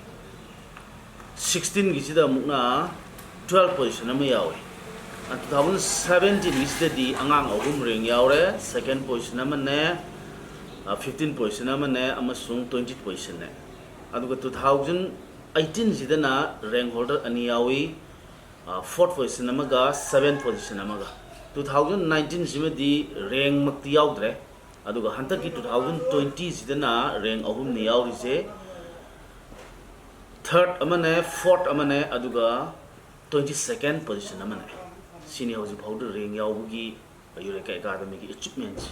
sixteen ꯒꯤꯁꯤꯗ ꯑꯃꯨꯛꯅ twelve position ꯑꯃ ꯌꯥꯎꯏ꯫ Two thousand seventeen ꯒꯤꯁꯤꯗꯗꯤ ꯑꯉꯥꯡ ꯑꯍꯨꯝ ꯔꯦꯡ ꯌꯥꯎꯔꯦ, second position ꯑꯃꯅꯦ, fifteen position ꯑꯃꯅꯦ, ꯑꯃꯁꯨꯡ twenty position ꯅꯦ꯫ ꯑꯗꯨꯒ two thousand eighteen ꯁꯤꯗꯅ ꯔꯦꯡ ꯍꯣꯜꯗꯔ ꯑꯅꯤ ꯌꯥꯎꯏ, fourth position ꯑꯃꯒ seventh position ꯑꯃꯒ꯫ Two thousand nineteen ꯁꯤꯃꯗꯤ ꯔꯦꯡꯃꯛꯇꯤ ꯌꯥꯎꯗ꯭ꯔꯦ, ꯑꯗꯨꯒ ꯍꯟꯗꯛꯀꯤ two thousand twenty ꯁꯤꯗꯅ ꯔꯦꯡ ꯑꯍꯨꯝꯅꯤ ꯌꯥꯎꯔꯤꯁꯦ, third ꯑꯃꯅꯦ, fourth ꯑꯃꯅꯦ, ꯑꯗꯨꯒ twenty second position ꯑꯃꯅꯦ꯫ ꯁꯤꯅꯤ ꯍꯧꯖꯤꯛ ꯐꯥꯎꯗ ꯔꯦꯡ ꯌꯥꯎꯕꯒꯤ ꯌꯨꯔꯦꯀꯥ ꯑꯦꯀꯥꯗꯃꯤꯒꯤ ꯑꯦꯆꯤꯞꯃꯦꯟꯁꯦ꯫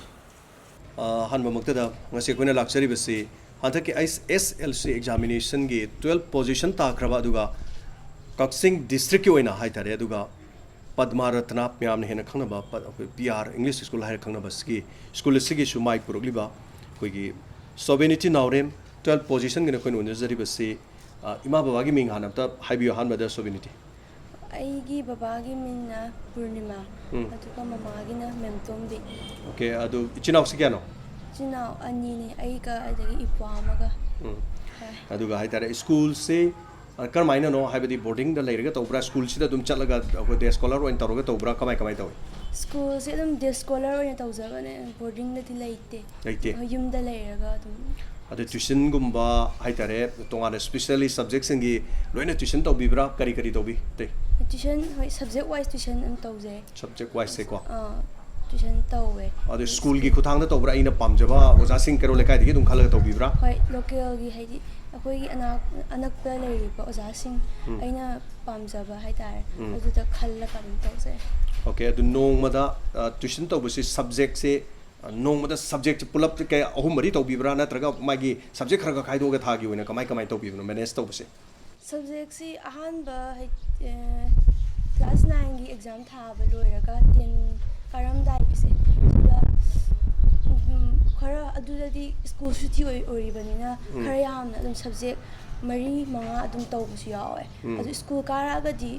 ꯑ, ꯑꯍꯥꯟꯕꯃꯛꯇꯗ ꯉꯁꯤ ꯑꯩꯈꯣꯏꯅ ꯂꯥꯛꯆꯔꯤꯕꯁꯤ ꯍꯟꯗꯛꯀꯤ ꯑꯩꯁ ꯑꯦꯁ ꯑꯦꯜ ꯁꯤ ꯑꯦꯛꯖꯥꯃꯤꯅꯦꯁꯟꯒꯤ twelve position ꯇꯥꯈ꯭ꯔꯕ, ꯑꯗꯨꯒ ꯀꯛꯆꯤꯡ ꯗꯤꯁꯇ꯭ꯔꯤꯛꯀꯤ ꯑꯣꯏꯅ ꯍꯥꯏꯇꯥꯔꯦ, ꯑꯗꯨꯒ ꯄꯗꯃꯥ ꯔꯠꯅꯥ ꯃꯌꯥꯝꯅ ꯍꯦꯟꯅ ꯈꯪꯅꯕ ꯄ-, ꯑꯩꯈꯣꯏ ꯄꯤ ꯑꯥꯔ ꯏꯪꯂꯤꯁ ꯁ꯭ꯀꯨꯜ ꯍꯥꯏꯔ ꯈꯪꯅꯕ ꯁꯤꯒꯤ ꯁ꯭ꯀꯨꯜ ꯑꯁꯤꯒꯤꯁꯨ ꯃꯥꯏ ꯄꯨꯔꯛꯂꯤꯕ ꯑꯩꯈꯣꯏꯒꯤ ꯁꯣꯕꯤꯅꯤꯇꯤ ꯅꯥꯎꯔꯦꯝ, twelve positionꯒꯤꯅ ꯑꯩꯈꯣꯏꯅ ꯎꯅꯖꯔꯤꯕꯁꯤ, ꯑ, ꯏꯃꯥ ꯕꯕꯥꯒꯤ ꯃꯤꯡ ꯍꯥꯟꯅ ꯑꯝꯇ ꯍꯥꯏꯕꯤꯌꯨ ꯑꯍꯥꯟꯕꯗ, ꯁꯣꯕꯤꯅꯤꯇꯤ꯫ ꯑꯩꯒꯤ ꯕꯕꯥꯒꯤ ꯃꯤꯡꯅ ꯄꯨꯔꯅꯤꯃꯥ, ꯎꯝ꯫ ꯑꯗꯨꯒ ꯃꯃꯥꯒꯤꯅ ꯃꯦꯝꯇꯣꯝꯕꯤ꯫ ꯑꯣꯀꯦ, ꯑꯗꯨ ꯏꯆꯤꯟ ꯏꯅꯥꯎꯁꯤ ꯀꯌꯥꯅꯣ? ꯏꯆꯤꯟ ꯏꯅꯥꯎ ꯑꯅꯤꯅꯦ, ꯑꯩꯒ ꯑꯗꯒꯤ ꯏꯄ꯭ꯋꯥ ꯑꯃꯒ꯫ ꯎꯝ꯫ ꯍꯣꯏ꯫ ꯑꯗꯨꯒ ꯍꯥꯏꯇꯥꯔꯦ, ꯁ꯭ꯀꯨꯜꯁꯤ, ꯑ, ꯀꯔꯝꯍꯥꯏꯅꯅꯣ? ꯍꯥꯏꯕꯗꯤ ꯕꯣꯔꯗꯤꯡꯗ ꯂꯩꯔꯒ ꯇꯧꯕ꯭ꯔꯥ? ꯁ꯭ꯀꯨꯜꯁꯤꯗ ꯑꯗꯨꯝ ꯆꯠꯂꯒ ꯑꯩꯈꯣꯏ ꯗꯦ ꯁ꯭ꯀꯣꯂꯔ ꯑꯣꯏꯅ ꯇꯧꯔꯒ ꯇꯧꯕ꯭ꯔꯥ? ꯀꯃꯥꯏ, ꯀꯃꯥꯏ ꯇꯧꯏ? ꯁ꯭ꯀꯨꯜꯁꯦ ꯑꯗꯨꯝ ꯗꯦ ꯁ꯭ꯀꯣꯂꯔ ꯑꯣꯏꯅ ꯇꯧꯖꯕꯅꯦ, ꯕꯣꯔꯗꯤꯡꯗꯗꯤ ꯂꯩꯇꯦ꯫ ꯂꯩꯇꯦ? ꯍꯣꯏ, ꯌꯨꯝꯗ ꯂꯩꯔꯒ ꯑꯗꯨꯝ꯫ ꯑꯗ ꯇ꯭ꯋꯤꯁꯟꯒꯨꯝꯕ ꯍꯥꯏꯇꯥꯔꯦ, ꯇꯣꯉꯥꯟꯅ ꯁ꯭ꯄꯤꯁꯦꯜꯂꯤ ꯁꯕꯖꯦꯛꯁꯤꯡꯒꯤ ꯂꯣꯏꯅ ꯇ꯭ꯋꯤꯁꯟ ꯇꯧꯕꯤꯕ꯭ꯔꯥ? ꯀꯔꯤ ꯀꯔꯤ ꯇꯧꯕꯤ? ꯑꯇꯩ ꯇ꯭ꯋꯤꯁꯟ, ꯍꯣꯏ, ꯁꯕꯖꯦꯛ ꯋꯥꯏꯁ ꯇ꯭ꯋꯤꯁꯟ ꯑꯗꯨꯝ ꯇꯧꯖꯩ꯫ ꯁꯕꯖꯦꯛ ꯋꯥꯏꯁꯁꯦꯀꯣ? ꯑꯥ, ꯇ꯭ꯋꯤꯁꯟ ꯇꯧꯋꯦ꯫ ꯑꯗꯣ ꯁ꯭ꯀꯨꯜꯒꯤ ꯈꯨꯠꯊꯥꯡꯗ ꯇꯧꯕ꯭ꯔꯥ? ꯑꯩꯅ ꯄꯥꯝꯖꯕ ꯑꯣꯖꯥꯁꯤꯡ ꯀꯩꯔꯣꯜ ꯂꯩꯀꯥꯏꯗꯒꯤ ꯑꯗꯨꯝ ꯈꯜꯂꯒ ꯇꯧꯕꯤꯕ꯭ꯔꯥ? ꯍꯣꯏ, ꯂꯣꯀꯦꯜꯒꯤ, ꯍꯥꯏꯗꯤ ꯑꯩꯈꯣꯏꯒꯤ ꯑꯅꯥꯛ-, ꯑꯅꯛꯄ ꯂꯩꯔꯤꯕ ꯑꯣꯖꯥꯁꯤꯡ, ꯎꯝ꯫ ꯑꯩꯅ ꯄꯥꯝꯖꯕ ꯍꯥꯏꯇꯥꯔꯦ, ꯎꯝ꯫ ꯑꯗꯨꯗ ꯈꯜꯂꯒ ꯑꯗꯨꯝ ꯇꯧꯖꯩ꯫ ꯑꯣꯀꯦ, ꯑꯗꯨ ꯅꯣꯡꯃꯗ, ꯑ, ꯇ꯭ꯋꯤꯁꯟ ꯇꯧꯕꯁꯤ ꯁꯕꯖꯦꯛꯁꯦ, ꯑ, ꯅꯣꯡꯃꯗ ꯁꯕꯖꯦꯛꯁꯦ ꯄꯨꯂꯞ ꯀꯌꯥ, ꯑꯍꯨꯝ ꯃꯔꯤ ꯇꯧꯕꯤꯕ꯭ꯔꯥ? ꯅꯠꯇ꯭ꯔꯒ ꯃꯥꯒꯤ ꯁꯕꯖꯦꯛ ꯈꯔ ꯈꯔ ꯈꯥꯏꯗꯣꯛꯑꯒ ꯊꯥꯒꯤ ꯑꯣꯏꯅ ꯀꯃꯥꯏ ꯀꯃꯥꯏ ꯇꯧꯕꯤꯕꯅꯣ ꯃꯦꯅꯦꯖ ꯇꯧꯕꯁꯦ? ꯁꯕꯖꯦꯛꯁꯤ ꯑꯍꯥꯟꯕ, ꯍꯥꯏ-, ꯑ, ꯀ꯭ꯂꯥꯁ ꯅꯥꯏꯟꯒꯤ ꯑꯦꯛꯖꯥꯝ ꯊꯥꯕ ꯂꯣꯏꯔꯒ ꯇꯦꯟ ꯀꯥꯔꯝꯗꯥꯏꯒꯤꯁꯦ, ꯁꯤꯗ, ꯎꯝ, ꯈꯔ ꯑꯗꯨꯗꯗꯤ ꯁ꯭ꯀꯨꯜ ꯁꯨꯇꯤ ꯑꯣꯏ-, ꯑꯣꯏꯔꯤꯕꯅꯤꯅ, ꯎꯝ꯫ ꯈꯔ ꯌꯥꯝꯅ ꯑꯗꯨꯝ ꯁꯕꯖꯦꯛ ꯃꯔꯤ ꯃꯉꯥ ꯑꯗꯨꯝ ꯇꯧꯕꯁꯨ ꯌꯥꯎꯋꯦ꯫ ꯎꯝ꯫ ꯑꯗꯨ ꯁ꯭ꯀꯨꯜ ꯀꯥꯔꯛꯑꯒꯗꯤ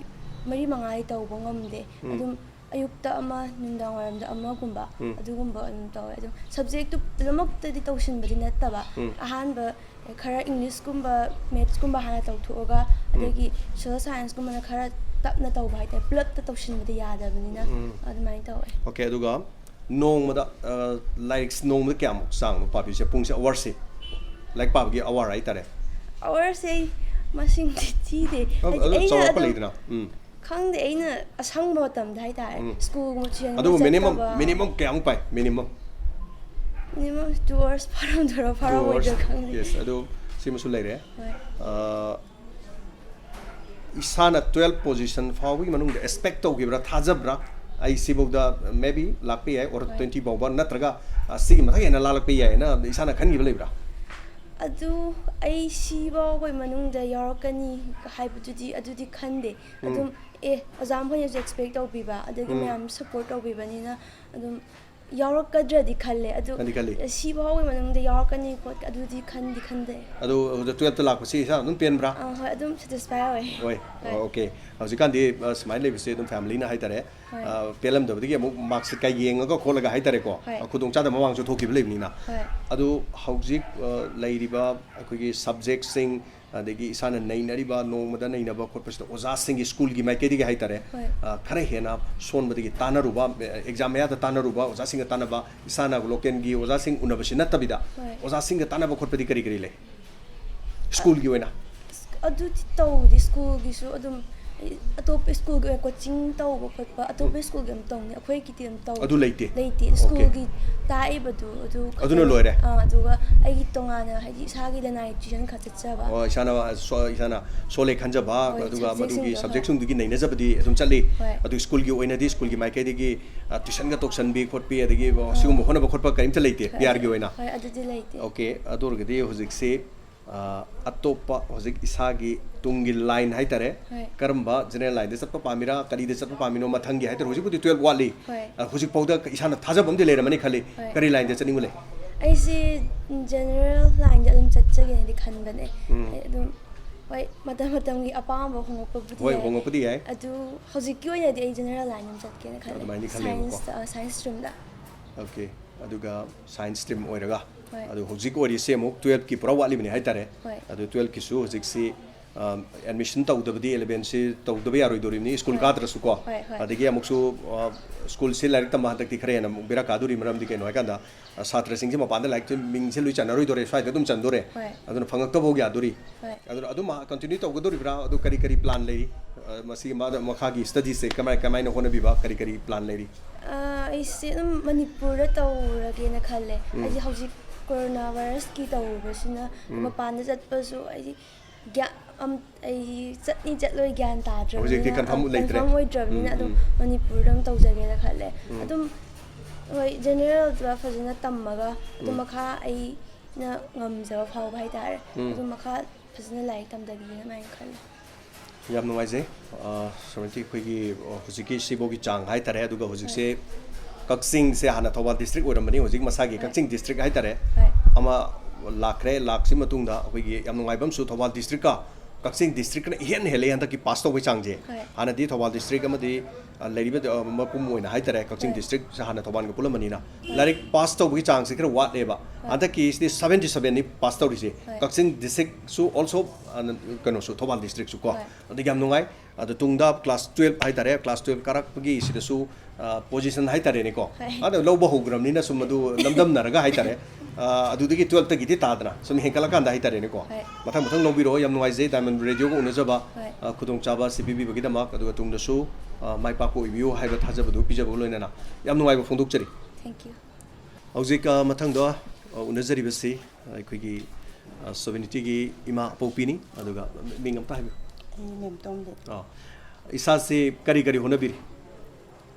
ꯃꯔꯤ ꯃꯉꯥꯗꯤ ꯇꯧꯕ ꯉꯝꯗꯦ꯫ ꯎꯝ꯫ ꯑꯗꯨꯝ ꯑꯌꯨꯛꯇ ꯑꯃ, ꯅꯨꯡꯗꯥꯡ ꯋꯥꯏꯔꯝꯗ ꯑꯃꯒꯨꯝꯕ, ꯎꯝ꯫ ꯑꯗꯨꯒꯨꯝꯕ ꯑꯗꯨꯝ ꯇꯧꯋꯦ꯫ ꯑꯗꯨꯝ ꯁꯕꯖꯦꯛꯇꯨ ꯄꯨꯝꯅꯃꯛꯇꯗꯤ ꯇꯧꯁꯤꯟꯕꯗꯤ ꯅꯠꯇꯕ, ꯎꯝ꯫ ꯑꯍꯥꯟꯕ ꯈꯔ ꯏꯪꯂꯤꯁꯀꯨꯝꯕ, ꯃꯦꯠꯁꯀꯨꯝꯕ ꯍꯥꯟꯅ ꯇꯧꯊꯣꯛꯑꯒ, ꯎꯝ꯫ ꯑꯗꯒꯤ ꯁꯣꯁꯦꯜ ꯁꯥꯏꯟꯁꯀꯨꯝꯕꯅ ꯈꯔ ꯇꯞꯅ ꯇꯧꯕ ꯍꯥꯏꯇꯥꯔꯦ, ꯄꯨꯂꯞꯇ ꯇꯧꯁꯤꯟꯕꯗꯤ ꯌꯥꯗꯕꯅꯤꯅ, ꯎꯝ꯫ ꯑꯗꯨꯃꯥꯏꯅ ꯇꯧꯋꯦ꯫ ꯑꯣꯀꯦ, ꯑꯗꯨꯒ ꯅꯣꯡꯃꯗ, ꯑ, ꯂꯥꯏꯔꯤꯛ ꯅꯣꯡꯃꯗ ꯀꯌꯥꯃꯨꯛ ꯆꯥꯡꯅꯣ ꯄꯥꯕꯤꯁꯦ? ꯄꯨꯡꯁꯦ, ꯑꯋꯥꯔꯁꯦ, ꯂꯥꯏꯔꯤꯛ ꯄꯥꯕꯒꯤ ꯑꯋꯥꯔ ꯍꯥꯏꯇꯥꯔꯦ꯫ ꯑꯋꯥꯔꯁꯦ ꯑꯩ ꯃꯁꯤꯡꯗꯤ ꯊꯤꯗꯦ꯫ ꯑ, ꯍꯥꯏꯗꯤ ꯑꯗꯨ ꯑꯩꯅ ꯆꯥꯎꯔꯥꯛꯄ ꯑꯗꯨꯝ ꯂꯩꯗꯅ? ꯎꯝ꯫ ꯈꯪꯗꯦ, ꯑꯩꯅ ꯑꯁꯪꯕ ꯃꯇꯝꯗ ꯍꯥꯏꯇꯥꯔꯦ, ꯎꯝ꯫ ꯁ꯭ꯀꯨꯜꯒꯨꯝꯕ ꯇ꯭ꯌꯨꯁꯟꯒꯨꯝꯕ ꯑꯗꯨꯕꯨ ꯃꯤꯅꯤꯃꯝ, ꯆꯠꯇꯕ꯫ ꯃꯤꯅꯤꯃꯝ ꯀꯌꯥꯃꯨꯛ ꯄꯥꯏ? ꯃꯤꯅꯤꯃꯝ? ꯃꯤꯅꯤꯃꯝ ꯇꯨ ꯑꯋꯥꯔꯁ ꯐꯥꯔꯝꯗꯣꯏꯔꯥ ꯐꯥꯔꯝꯃꯣꯏꯗꯣꯏꯔꯥ ꯈꯪꯗꯦ꯫ ꯌꯦꯁ, ꯑꯗꯨ ꯁꯤꯃꯁꯨ ꯂꯩꯔꯦ꯫ ꯍꯣꯏ꯫ ꯑ, ꯏꯁꯥꯅ ꯇꯨꯌꯦꯜꯞ ꯄꯣꯖꯤꯁꯟ ꯐꯥꯎꯕꯒꯤ ꯃꯅꯨꯡꯗ ꯑꯦꯛꯁꯄꯦꯛ ꯇꯧꯈꯤꯕ꯭ꯔꯥ, ꯊꯥꯖꯕ꯭ꯔꯥ? ꯑꯩ ꯁꯤꯐꯧꯗ ꯃꯦꯕꯤ ꯂꯥꯛꯄ ꯌꯥꯏ, ꯑꯣꯔ ꯍꯣꯏ꯫ ꯇ꯭ꯋꯦꯟꯇꯤ ꯐꯥꯎꯕ, ꯅꯠꯇ꯭ꯔꯒ, ꯑ, ꯁꯤꯒꯤ ꯃꯊꯛ ꯍꯦꯟꯅ ꯂꯥꯜꯂꯛꯄ ꯌꯥꯏꯅ ꯏꯁꯥꯅ ꯈꯟꯈꯤꯕ ꯂꯩꯕ꯭ꯔꯥ? ꯑꯗꯨ ꯑꯩ ꯁꯤ ꯐꯥꯎꯕꯒꯤ ꯃꯅꯨꯡꯗ ꯌꯥꯎꯔꯛꯀꯅꯤ ꯍꯥꯏꯕꯗꯨꯗꯤ, ꯑꯗꯨꯗꯤ ꯈꯟꯗꯦ꯫ ꯎꯝ꯫ ꯑꯗꯨꯝ, ꯑꯦ, ꯑꯣꯖꯥ ꯃꯈꯣꯏꯅꯁꯨ ꯑꯦꯛꯁꯄꯦꯛ ꯇꯧꯕꯤꯕ, ꯑꯗꯒꯤ ꯎꯝ꯫ ꯃꯌꯥꯝ ꯁꯄꯣꯔꯠ ꯇꯧꯕꯤꯕꯅꯤꯅ ꯑꯗꯨꯝ ꯌꯥꯎꯔꯛꯀꯗ꯭ꯔꯗꯤ ꯈꯜꯂꯦ꯫ ꯑꯗꯨ ꯈꯟꯗꯤ ꯈꯜꯂꯤ꯫ ꯁꯤ ꯐꯥꯎꯕꯒꯤ ꯃꯅꯨꯡꯗ ꯌꯥꯎꯔꯛꯀꯅꯤ ꯈꯣꯠ-, ꯑꯗꯨꯗꯤ ꯈꯟꯗꯤ ꯈꯟꯗꯦ꯫ ꯑꯗꯨ ꯍꯧꯖꯤꯛ ꯇꯨꯌꯦꯜꯞꯇ ꯂꯥꯛꯄꯁꯤ ꯏꯁꯥ ꯑꯗꯨꯝ ꯄꯦꯟꯕ꯭ꯔꯥ? ꯑꯥ, ꯍꯣꯏ, ꯑꯗꯨꯝ ꯁꯦꯇꯤꯁꯐꯥꯏ ꯑꯣꯏ꯫ ꯍꯣꯏ, ꯍꯣꯏ꯫ ꯑꯣꯀꯦ꯫ ꯍꯧꯖꯤꯛꯀꯥꯟꯗꯤ, ꯑ, ꯁꯨꯃꯥꯏꯅ ꯂꯩꯕꯁꯦ ꯑꯗꯨꯝ ꯐꯦꯃꯤꯂꯤꯅ ꯍꯥꯏꯇꯥꯔꯦ, ꯍꯣꯏ꯫ ꯑ, ꯄꯦꯜꯂꯝꯗꯕꯗꯒꯤ ꯑꯃꯨꯛ ꯃꯥꯔꯛꯁꯤꯠꯀ ꯌꯦꯡꯉꯒ ꯈꯣꯠꯂꯒ ꯍꯥꯏꯇꯥꯔꯦꯀꯣ, ꯍꯣꯏ꯫ ꯑ, ꯈꯨꯗꯣꯡꯆꯥꯗꯕ ꯃꯃꯥꯡꯁꯨ ꯊꯣꯛꯈꯤꯕ ꯂꯩꯕꯅꯤꯅ꯫ ꯍꯣꯏ꯫ ꯑꯗꯨ ꯍꯧꯖꯤꯛ, ꯑ, ꯂꯩꯔꯤꯕ ꯑꯩꯈꯣꯏꯒꯤ ꯁꯕꯖꯦꯛꯁꯤꯡ, ꯑꯗꯒꯤ ꯏꯁꯥꯅ ꯅꯩꯅꯔꯤꯕ, ꯅꯣꯡꯃꯗ ꯅꯩꯅꯕ ꯈꯣꯠꯄꯁꯤꯗ ꯑꯣꯖꯥꯁꯤꯡꯒꯤ, ꯁ꯭ꯀꯨꯜꯒꯤ ꯃꯥꯏꯀꯩꯗꯒꯤ ꯍꯥꯏꯇꯥꯔꯦ, ꯍꯣꯏ꯫ ꯑ, ꯈꯔ ꯍꯦꯟꯅ ꯁꯣꯟꯕꯗꯒꯤ ꯇꯥꯟꯅꯔꯨꯕ, ꯑꯦꯛꯖꯥꯝ ꯃꯌꯥꯗ ꯇꯥꯟꯅꯔꯨꯕ, ꯑꯣꯖꯥꯁꯤꯡꯒ ꯇꯥꯟꯅꯕ, ꯏꯁꯥꯅ ꯂꯣꯀꯦꯜꯒꯤ ꯑꯣꯖꯥꯁꯤꯡ ꯎꯅꯕꯁꯤ ꯅꯠꯇꯕꯤꯗ ꯍꯣꯏ꯫ ꯑꯣꯖꯥꯁꯤꯡꯒ ꯇꯥꯟꯅꯕ ꯈꯣꯠꯄꯗꯤ ꯀꯔꯤ ꯀꯔꯤ ꯂꯩ? ꯁ꯭ꯀꯨꯜꯒꯤ ꯑꯣꯏꯅ? ꯑꯗꯨꯗꯤ ꯇꯧꯗꯦ꯫ ꯁ꯭ꯀꯨꯜꯒꯤꯁꯨ ꯑꯗꯨꯝ ꯑꯩ ꯑꯇꯣꯞꯄ ꯁ꯭ꯀꯨꯜꯒꯤ ꯑꯣꯏꯅ ꯀꯣꯆꯤꯡ ꯇꯧꯕ ꯈꯣꯠꯄ ꯑꯇꯣꯞꯄ ꯁ꯭ꯀꯨꯜꯒꯤ ꯑꯗꯨꯝ ꯇꯧꯅꯤ, ꯑꯩꯈꯣꯏꯒꯤꯗꯤ ꯑꯗꯨꯝ ꯇꯧꯗꯦ꯫ ꯑꯗꯨ ꯂꯩꯇꯦ? ꯂꯩꯇꯦ꯫ Okay. ꯁ꯭ꯀꯨꯜꯒꯤ ꯇꯥꯛꯏꯕꯗꯨ ꯑꯗꯨ ꯑꯗꯨꯅ ꯈꯛꯇꯅꯤ꯫ ꯂꯣꯏꯔꯦ? ꯑꯥ, ꯑꯗꯨꯒ ꯑꯩꯒꯤ ꯇꯣꯉꯥꯟꯅ ꯍꯥꯏꯗꯤ ꯏꯁꯥꯒꯤ ꯂꯅꯥꯏ ꯇ꯭ꯌꯨꯁꯟ ꯈꯔ ꯆꯠꯆꯕ꯫ ꯑꯣ, ꯏꯁꯥꯅ ꯁꯣ-, ꯏꯁꯥꯅ ꯁꯣꯜꯂꯦ ꯈꯟꯖꯕ, ꯍꯣꯏ, ꯑꯗꯨꯒ ꯃꯗꯨꯒꯤ subjectꯁꯤꯡꯗꯣ, ꯍꯣꯏ꯫ Subjectꯁꯤꯡꯗꯨꯒꯤ ꯅꯩꯅꯖꯕꯗꯤ ꯑꯗꯨꯝ ꯆꯠꯂꯤ꯫ ꯍꯣꯏ꯫ ꯑꯗꯨ ꯁ꯭ꯀꯨꯜꯒꯤ ꯑꯣꯏꯅꯗꯤ ꯁ꯭ꯀꯨꯜꯒꯤ ꯃꯥꯏꯀꯩꯗꯒꯤ, ꯑ, ꯇ꯭ꯌꯨꯁꯟꯒ ꯇꯧꯁꯟꯕꯤ ꯈꯣꯠꯄꯤ, ꯑꯗꯒꯤ, ꯑ, ꯁꯤꯒꯨꯝꯕ ꯍꯣꯠꯅꯕ ꯈꯣꯠꯄ ꯀꯔꯤꯝꯇ ꯂꯩꯇꯦ, ꯍꯣꯏ, ꯄꯤ ꯑꯥꯔꯒꯤ ꯑꯗꯨ-, ꯑꯣꯏꯅ? ꯍꯣꯏ, ꯑꯗꯨꯗꯤ ꯂꯩꯇꯦ꯫ Okay, ꯑꯗꯨ ꯑꯣꯏꯔꯒꯗꯤ ꯍꯧꯖꯤꯛꯁꯤ, ꯑ, ꯑꯇꯣꯞꯄ ꯍꯧꯖꯤꯛ ꯏꯁꯥꯒꯤ ꯇꯨꯡꯒꯤ line ꯍꯥꯏꯇꯥꯔꯦ, ꯍꯣꯏ꯫ ꯀꯔꯝꯕ general lineꯗ ꯆꯠꯄ ꯄꯥꯝꯃꯤꯔꯥ, ꯀꯔꯤꯗ ꯆꯠꯄ ꯄꯥꯝꯃꯤꯅꯣ ꯃꯊꯪꯒꯤ ꯍꯥꯏꯇꯥꯔꯦ? ꯍꯧꯖꯤꯛꯄꯨꯗꯤ twelve ꯋꯥꯠꯂꯤ꯫ ꯍꯣꯏ꯫ ꯑ, ꯍꯧꯖꯤꯛꯐꯥꯎꯗ ꯏꯁꯥꯅ ꯊꯥꯖꯕ ꯑꯃꯗꯤ ꯂꯩꯔꯝꯃꯅꯤ ꯈꯜꯂꯤ꯫ ꯍꯣꯏ꯫ ꯀꯔꯤ lineꯗ ꯆꯠꯅꯤꯡꯕ ꯂꯩ? ꯑꯩꯁꯤ general lineꯗ ꯑꯗꯨꯝ ꯆꯠꯆꯒꯦꯅꯗꯤ ꯈꯟꯕꯅꯦ꯫ ꯎꯝ꯫ ꯑꯩ ꯑꯗꯨꯝ, ꯍꯣꯏ, ꯃꯇꯝ ꯃꯇꯝꯒꯤ ꯑꯄꯥꯝꯕ ꯍꯣꯡꯉꯛꯄꯕꯨꯗꯤ ꯍꯣꯏ, ꯌꯥꯏ꯫ ꯍꯣꯡꯉꯛꯄꯗꯤ ꯌꯥꯏ꯫ ꯑꯗꯨ ꯍꯧꯖꯤꯛꯀꯤ ꯑꯣꯏꯅꯗꯤ ꯑꯩ general line ꯑꯗꯨꯝ ꯆꯠꯀꯦꯅ ꯈꯜꯂꯦ꯫ ꯑꯗꯨꯃꯥꯏꯅꯗꯤ ꯈꯜꯂꯦꯕꯀꯣ꯫ Science, ꯑ, science streamꯗ꯫ Okay, ꯑꯗꯨꯒ science stream ꯑꯣꯏꯔꯒ, ꯍꯣꯏ꯫ ꯑꯗꯨ ꯍꯧꯖꯤꯛ ꯑꯣꯏꯔꯤꯁꯦ ꯑꯃꯨꯛ twelveꯀꯤ ꯄꯨꯔꯥ ꯋꯥꯠꯂꯤꯕꯅꯤ ꯍꯥꯏꯇꯥꯔꯦ꯫ ꯍꯣꯏ꯫ ꯑꯗꯨ twelveꯀꯤꯁꯨ ꯍꯧꯖꯤꯛꯁꯤ, ꯑ, admission ꯇꯧꯗꯕꯗꯤ elevenꯁꯤ ꯇꯧꯗꯕ ꯌꯥꯔꯣꯏꯗꯣꯔꯤꯕꯅꯤ, ꯁ꯭ꯀꯨꯜ ꯍꯣꯏ꯫ ꯀꯥꯗ꯭ꯔꯁꯨꯀꯣ꯫ ꯍꯣꯏ, ꯍꯣꯏ꯫ ꯑꯗꯒꯤ ꯑꯃꯨꯛꯁꯨ, ꯑ, ꯁ꯭ꯀꯨꯜꯁꯤ ꯂꯥꯏꯔꯤꯛ ꯇꯝꯕ ꯍꯟꯗꯛꯇꯤ ꯈꯔ ꯍꯦꯟꯅ ꯑꯃꯨꯛ ꯕꯦꯔꯥ ꯀꯥꯗꯣꯔꯤ, ꯃꯔꯝꯗꯤ ꯀꯩꯅꯣ ꯍꯥꯏꯀꯥꯟꯗ, ꯑ, ꯁꯥꯇ꯭ꯔꯁꯤꯡꯁꯦ ꯃꯄꯥꯟꯗ ꯂꯥꯏꯔꯤꯛꯁꯦ ꯃꯤꯡꯁꯦ ꯂꯣꯏ ꯆꯟꯅꯔꯣꯏꯗꯣꯔꯦ, ꯁ꯭ꯋꯥꯏꯗ ꯑꯗꯨꯝ ꯆꯟꯗꯣꯔꯦ꯫ ꯍꯣꯏ꯫ ꯑꯗꯨꯅ ꯐꯪꯉꯛꯇꯕꯐꯥꯎ ꯌꯥꯗꯣꯔꯤ꯫ ꯍꯣꯏ꯫ ꯑꯗꯨꯅ ꯑꯗꯨꯝ continue ꯇꯧꯒꯗꯣꯔꯤꯕ꯭ꯔꯥ? ꯑꯗꯨ ꯀꯔꯤ ꯀꯔꯤ plan ꯂꯩꯔꯤ? ꯑ, ꯃꯁꯤꯒꯤ ꯃꯥꯗ ꯃꯈꯥꯒꯤ studiesꯁꯦ ꯀꯃꯥꯏ, ꯀꯃꯥꯏꯅ ꯍꯣꯠꯅꯕꯤꯕ? ꯀꯔꯤ ꯀꯔꯤ plan ꯂꯩꯔꯤ? ꯑ, ꯑꯩꯁꯦ ꯑꯗꯨꯝ ꯃꯅꯤꯄꯨꯔꯗ ꯇꯧꯔꯒꯦꯅ ꯈꯜꯂꯦ꯫ ꯎꯝ꯫ ꯍꯥꯏꯗꯤ ꯍꯧꯖꯤꯛ corona virusꯀꯤ ꯇꯧꯔꯨꯕꯁꯤꯅ ꯎꯝ꯫ ꯃꯄꯥꯟꯗ ꯆꯠꯄꯁꯨ ꯑꯩꯗꯤ ꯒ꯭ꯌꯥ-, ꯑꯝ-, ꯑꯩ ꯆꯠꯅꯤ ꯆꯠꯂꯣꯏ ꯒ꯭ꯌꯥꯟ ꯇꯥꯗ꯭ꯔꯕꯅꯤꯅ, ꯍꯧꯖꯤꯛꯇꯤ confirm ꯑꯝ, ꯂꯩꯇ꯭ꯔꯦ꯫ confirm ꯑꯣꯏꯗ꯭ꯔꯕꯅꯤꯅ ꯎꯝ, ꯑꯗꯨꯝ ꯎꯝ꯫ ꯃꯅꯤꯄꯨꯔꯗ ꯑꯗꯨꯝ ꯇꯧꯖꯒꯦꯅ ꯈꯜꯂꯦ꯫ ꯎꯝ꯫ ꯑꯗꯨꯝ, ꯍꯣꯏ, generalꯗ ꯐꯖꯅ ꯇꯝꯃꯒ ꯑꯗꯨꯝ ꯎꯝ꯫ ꯃꯈꯥ ꯑꯩꯅ ꯉꯝꯖꯕ ꯐꯥꯎꯕ ꯍꯥꯏꯇꯥꯔꯦ꯫ ꯎꯝ꯫ ꯑꯗꯨꯝ ꯃꯈꯥ ꯐꯖꯅ ꯂꯥꯏꯔꯤꯛ ꯇꯝꯊꯒꯦꯅ ꯑꯗꯨꯃꯥꯏꯅ ꯈꯜꯂꯦ꯫ ꯌꯥꯝ ꯅꯨꯡꯉꯥꯏꯖꯩ꯫ ꯑ, ꯁ꯭ꯔꯃꯟꯇꯤ, ꯑꯩꯈꯣꯏꯒꯤ, ꯑ, ꯍꯧꯖꯤꯛꯀꯤ ꯁꯤꯐꯥꯎꯒꯤ ꯆꯥꯡ ꯍꯥꯏꯇꯥꯔꯦ, ꯑꯗꯨꯒ ꯍꯧꯖꯤꯛꯁꯦ ꯀꯛꯆꯤꯡꯁꯦ ꯍꯥꯟꯅ ꯊꯧꯕꯥꯜ district ꯑꯣꯏꯔꯝꯕꯅꯤ, ꯍꯧꯖꯤꯛ ꯃꯁꯥꯒꯤ ꯍꯣꯏ꯫ ꯀꯛꯆꯤꯡ district ꯍꯥꯏꯇꯥꯔꯦ, ꯍꯣꯏ꯫ ꯑꯃ ꯂꯥꯛꯈ꯭ꯔꯦ꯫ ꯂꯥꯛꯁꯤ ꯃꯇꯨꯡꯗ ꯑꯩꯈꯣꯏꯒꯤ ꯌꯥꯝ ꯅꯨꯡꯉꯥꯏꯕ ꯑꯃꯁꯨ ꯊꯧꯕꯥꯜ districtꯀ ꯀꯛꯆꯤꯡ districtꯅ ꯏꯍꯦꯟ ꯍꯦꯜꯂꯦ ꯍꯟꯗꯛꯀꯤ pass ꯇꯧꯕꯒꯤ ꯆꯥꯡꯁꯦ꯫ ꯍꯣꯏ꯫ ꯍꯥꯟꯅꯗꯤ ꯊꯧꯕꯥꯜ district ꯑꯃꯗꯤ, ꯑ, ꯂꯩꯔꯤꯕ, ꯑ, ꯃꯄꯨꯝ ꯑꯣꯏꯅ ꯍꯥꯏꯇꯥꯔꯦ, ꯀꯛꯆꯤꯡ ꯍꯣꯏ꯫ District ꯁꯦ ꯍꯥꯟꯅ ꯊꯧꯕꯥꯜꯒ ꯄꯨꯜꯂꯝꯕꯅꯤꯅ, ꯍꯣꯏ꯫ ꯂꯥꯏꯔꯤꯛ pass ꯇꯧꯕꯒꯤ ꯆꯥꯡꯁꯦ ꯈꯔ ꯋꯥꯠꯂꯦꯕ꯫ ꯍꯣꯏ꯫ ꯍꯟꯗꯛꯀꯤꯁꯤꯗꯤ seventy seven ꯅꯤ pass ꯇꯧꯔꯤꯁꯦ꯫ ꯍꯣꯏ꯫ ꯀꯛꯆꯤꯡ district ꯁꯨ also, ꯑ, ꯀꯩꯅꯣꯁꯨ, ꯊꯧꯕꯥꯜ district ꯁꯨ ꯀꯣ꯫ ꯍꯣꯏ꯫ ꯑꯗꯨ ꯌꯥꯝ ꯅꯨꯡꯉꯥꯏ꯫ ꯑꯗꯨ ꯇꯨꯡꯗ class twelve ꯍꯥꯏꯇꯥꯔꯦ, class twelve ꯀꯥꯔꯛꯄꯒꯤ ꯁꯤꯗꯁꯨ, ꯑ, position ꯍꯥꯏꯇꯥꯔꯦꯅꯦꯀꯣ꯫ ꯍꯣꯏ꯫ ꯑꯗ ꯂꯧꯕ ꯍꯧꯈ꯭ꯔꯕꯅꯤꯅ ꯁꯨꯝ ꯑꯗꯨ ꯅꯝꯗꯝꯅꯔꯒ ꯍꯥꯏꯇꯥꯔꯦ꯫ ꯑ, ꯑꯗꯨꯗꯒꯤ twelve ꯇꯒꯤꯗꯤ ꯇꯥꯗꯅ ꯁꯨꯝ ꯍꯦꯟꯒꯠꯂꯀꯥꯟꯗ ꯍꯥꯏꯇꯥꯔꯦꯅꯦꯀꯣ꯫ ꯍꯣꯏ꯫ ꯃꯊꯪ ꯃꯊꯪ ꯂꯧꯕꯤꯔꯛꯑꯣ꯫ ꯌꯥꯝ ꯅꯨꯡꯉꯥꯏꯖꯩ Diamond Radio ꯒ ꯎꯅꯖꯕ, ꯍꯣꯏ꯫ ꯑ, ꯈꯨꯗꯣꯡꯆꯥꯕ ꯑꯁꯤ ꯄꯤꯕꯤꯕꯒꯤꯗꯃꯛ꯫ ꯑꯗꯨꯒ ꯇꯨꯡꯗꯁꯨ, ꯑ, ꯃꯥꯏ ꯄꯥꯛꯄ ꯑꯣꯏꯕꯤꯌꯨ ꯍꯥꯏꯕ ꯊꯥꯖꯕꯗꯨ ꯄꯤꯖꯕꯒ ꯂꯣꯏꯅꯅ ꯌꯥꯝ ꯅꯨꯡꯉꯥꯏꯕ ꯐꯣꯡꯗꯣꯛꯆꯔꯤ꯫ Thank you꯫ ꯍꯧꯖꯤꯛ, ꯑ, ꯃꯊꯪꯗ, ꯑ, ꯎꯅꯖꯔꯤꯕꯁꯤ, ꯑ, ꯑꯩꯈꯣꯏꯒꯤ, ꯑ, Sovereignty ꯒꯤ ꯏꯃꯥ ꯑꯄꯣꯛꯄꯤꯅꯤ꯫ ꯑꯗꯨꯒ ꯃꯤꯡ ꯑꯝꯇ ꯍꯥꯏꯕꯤꯌꯨ꯫ ꯑꯩ ꯃꯦꯝꯇꯣꯝꯕꯤ꯫ ꯑ, ꯏꯁꯥꯁꯤ ꯀꯔꯤ ꯀꯔꯤ ꯍꯣꯠꯅꯕꯤꯔꯤ?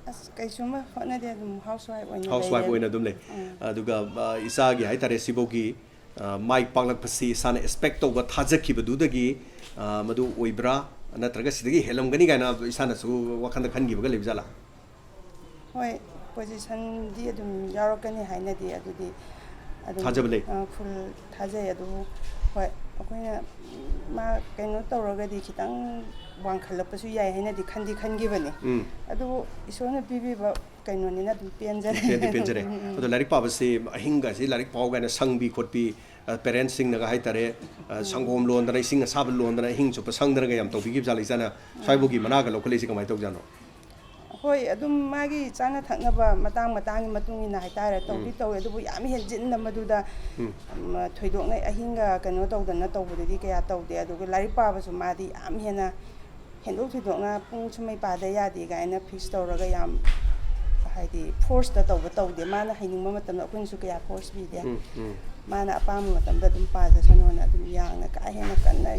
ꯑꯁ, ꯀꯩꯁꯨꯝ ꯍꯣꯠꯅꯗꯦ, ꯑꯗꯨꯝ housewife ꯑꯣꯏꯅ ꯍꯥꯎꯁ ꯋꯥꯏꯐ ꯂꯩꯔꯦ꯫ ꯑꯣꯏꯅ ꯑꯗꯨꯝ ꯂꯩ꯫ ꯎꯝ꯫ ꯑꯗꯨꯒ, ꯑ, ꯏꯆꯥꯒꯤ ꯍꯥꯏꯇꯥꯔꯦ, ꯁꯤꯐꯧꯒꯤ, ꯑ, ꯃꯥꯏ ꯄꯥꯛꯂꯛꯄꯁꯤ ꯏꯁꯥꯅ expect ꯇꯧꯕ, ꯊꯥꯖꯈꯤꯕꯗꯨꯗꯒꯤ, ꯑ, ꯃꯗꯨ ꯑꯣꯏꯕ꯭ꯔꯥ, ꯅꯠꯇ꯭ꯔꯒ ꯁꯤꯗꯒꯤ ꯍꯦꯜꯂꯝꯒꯅꯤ ꯀꯥꯏꯅ ꯏꯁꯥꯅꯁꯨ ꯋꯥꯈꯜꯗ ꯈꯟꯈꯤꯕꯒ ꯂꯩꯕ ꯖꯥꯠꯂꯥ? ꯍꯣꯏ, position ꯗꯤ ꯑꯗꯨꯝ ꯌꯥꯎꯔꯛꯀꯅꯤ ꯍꯥꯏꯅꯗꯤ ꯑꯗꯨꯗꯤ ꯑꯗꯨꯝ, ꯊꯥꯖꯕ ꯂꯩ꯫ ꯑ, full ꯊꯥꯖꯩ꯫ ꯑꯗꯨꯕꯨ ꯍꯣꯏ, ꯑꯩꯈꯣꯏꯅ ꯃꯥ ꯀꯩꯅꯣ ꯇꯧꯔꯒꯗꯤ ꯈꯤꯇꯪ ꯋꯥꯡꯈꯠꯂꯛꯄꯁꯨ ꯌꯥꯏ ꯍꯥꯏꯅꯗꯤ ꯈꯟꯗꯤ ꯈꯟꯈꯤꯕꯅꯤ꯫ ꯎꯝ꯫ ꯑꯗꯨꯕꯨ ꯏꯁꯣꯔꯅ ꯄꯤꯕꯤꯕ ꯀꯩꯅꯣꯅꯤꯅ ꯑꯗꯨꯝ ꯄꯦꯟꯖꯔꯦ꯫ ꯄꯦꯟꯗꯤ ꯄꯦꯟꯖꯔꯦ꯫ ꯎꯝ, ꯎꯝ꯫ ꯑꯗꯣ ꯂꯥꯏꯔꯤꯛ ꯄꯥꯕꯁꯤ ꯑꯍꯤꯡꯒꯁꯤ ꯂꯥꯏꯔꯤꯛ ꯄꯥꯎ ꯀꯥꯏꯅ ꯁꯪꯕꯤ ꯈꯣꯠꯄꯤ, ꯑ, parents ꯁꯤꯡꯅꯒ ꯍꯥꯏꯇꯥꯔꯦ, ꯑ, ꯎꯝ꯫ ꯁꯪꯒꯣꯝ ꯂꯣꯟꯗꯅ, ꯏꯁꯤꯡ ꯑꯁꯥꯕ ꯂꯣꯟꯗꯅ, ꯑꯍꯤꯡ ꯆꯨꯞꯄ ꯁꯪꯗꯅꯒ ꯌꯥꯝ ꯇꯧꯕꯤꯈꯤꯕ ꯖꯥꯠꯂ ꯏꯆꯥꯅ? ꯎꯝ꯫ ꯁ꯭ꯋꯥꯏꯕꯧꯒꯤ ꯃꯅꯥꯒ ꯂꯧꯈꯠꯂꯛꯏꯁꯦ ꯀꯃꯥꯏꯅ ꯇꯧꯖꯥꯠꯅꯣ? ꯍꯣꯏ, ꯑꯗꯨꯝ ꯃꯥꯒꯤ ꯆꯥꯅ ꯊꯛꯅꯕ ꯃꯇꯥꯡ ꯃꯇꯥꯡꯒꯤ ꯃꯇꯨꯡ ꯏꯟꯅ ꯍꯥꯏꯇꯥꯔꯦ, ꯇꯧꯗꯤ ꯎꯝ꯫ ꯇꯧꯋꯦ, ꯑꯗꯨꯕꯨ ꯌꯥꯝ ꯍꯦꯟꯖꯤꯟꯅ ꯃꯗꯨꯗ, ꯎꯝ꯫ ꯎꯝ, ꯊꯣꯏꯗꯣꯛꯅ ꯑꯍꯤꯡꯒ ꯀꯩꯅꯣ ꯇꯧꯗꯅ ꯇꯧꯕꯗꯨꯗꯤ ꯀꯌꯥ ꯇꯧꯗꯦ꯫ ꯑꯗꯨꯒ ꯂꯥꯏꯔꯤꯛ ꯄꯥꯕꯁꯨ ꯃꯥꯗꯤ ꯌꯥꯝ ꯍꯦꯟꯅ ꯍꯦꯟꯗꯣꯛ ꯊꯣꯏꯗꯣꯛꯅ ꯄꯨꯡ ꯁꯨꯃꯩ ꯄꯥꯗ ꯌꯥꯗꯦ ꯀꯥꯏꯅ fix ꯇꯧꯔꯒ ꯌꯥꯝ, ꯍꯥꯏꯗꯤ, force ꯇ ꯇꯧꯕ ꯇꯧꯗꯦ꯫ ꯃꯥꯅ ꯍꯩꯅꯤꯡꯕ ꯃꯇꯝꯗ ꯑꯩꯈꯣꯏꯅꯁꯨ ꯀꯌꯥ force ꯄꯤꯗꯦ꯫ ꯎꯝ, ꯎꯝ꯫ ꯃꯥꯅ ꯑꯄꯥꯝꯕ ꯃꯇꯝꯗ ꯑꯗꯨꯝ ꯄꯥꯖꯁꯅꯣꯅ ꯑꯗꯨꯝ ꯌꯥꯝꯅ ꯀꯥ ꯍꯦꯟꯅ ꯀꯟꯅ,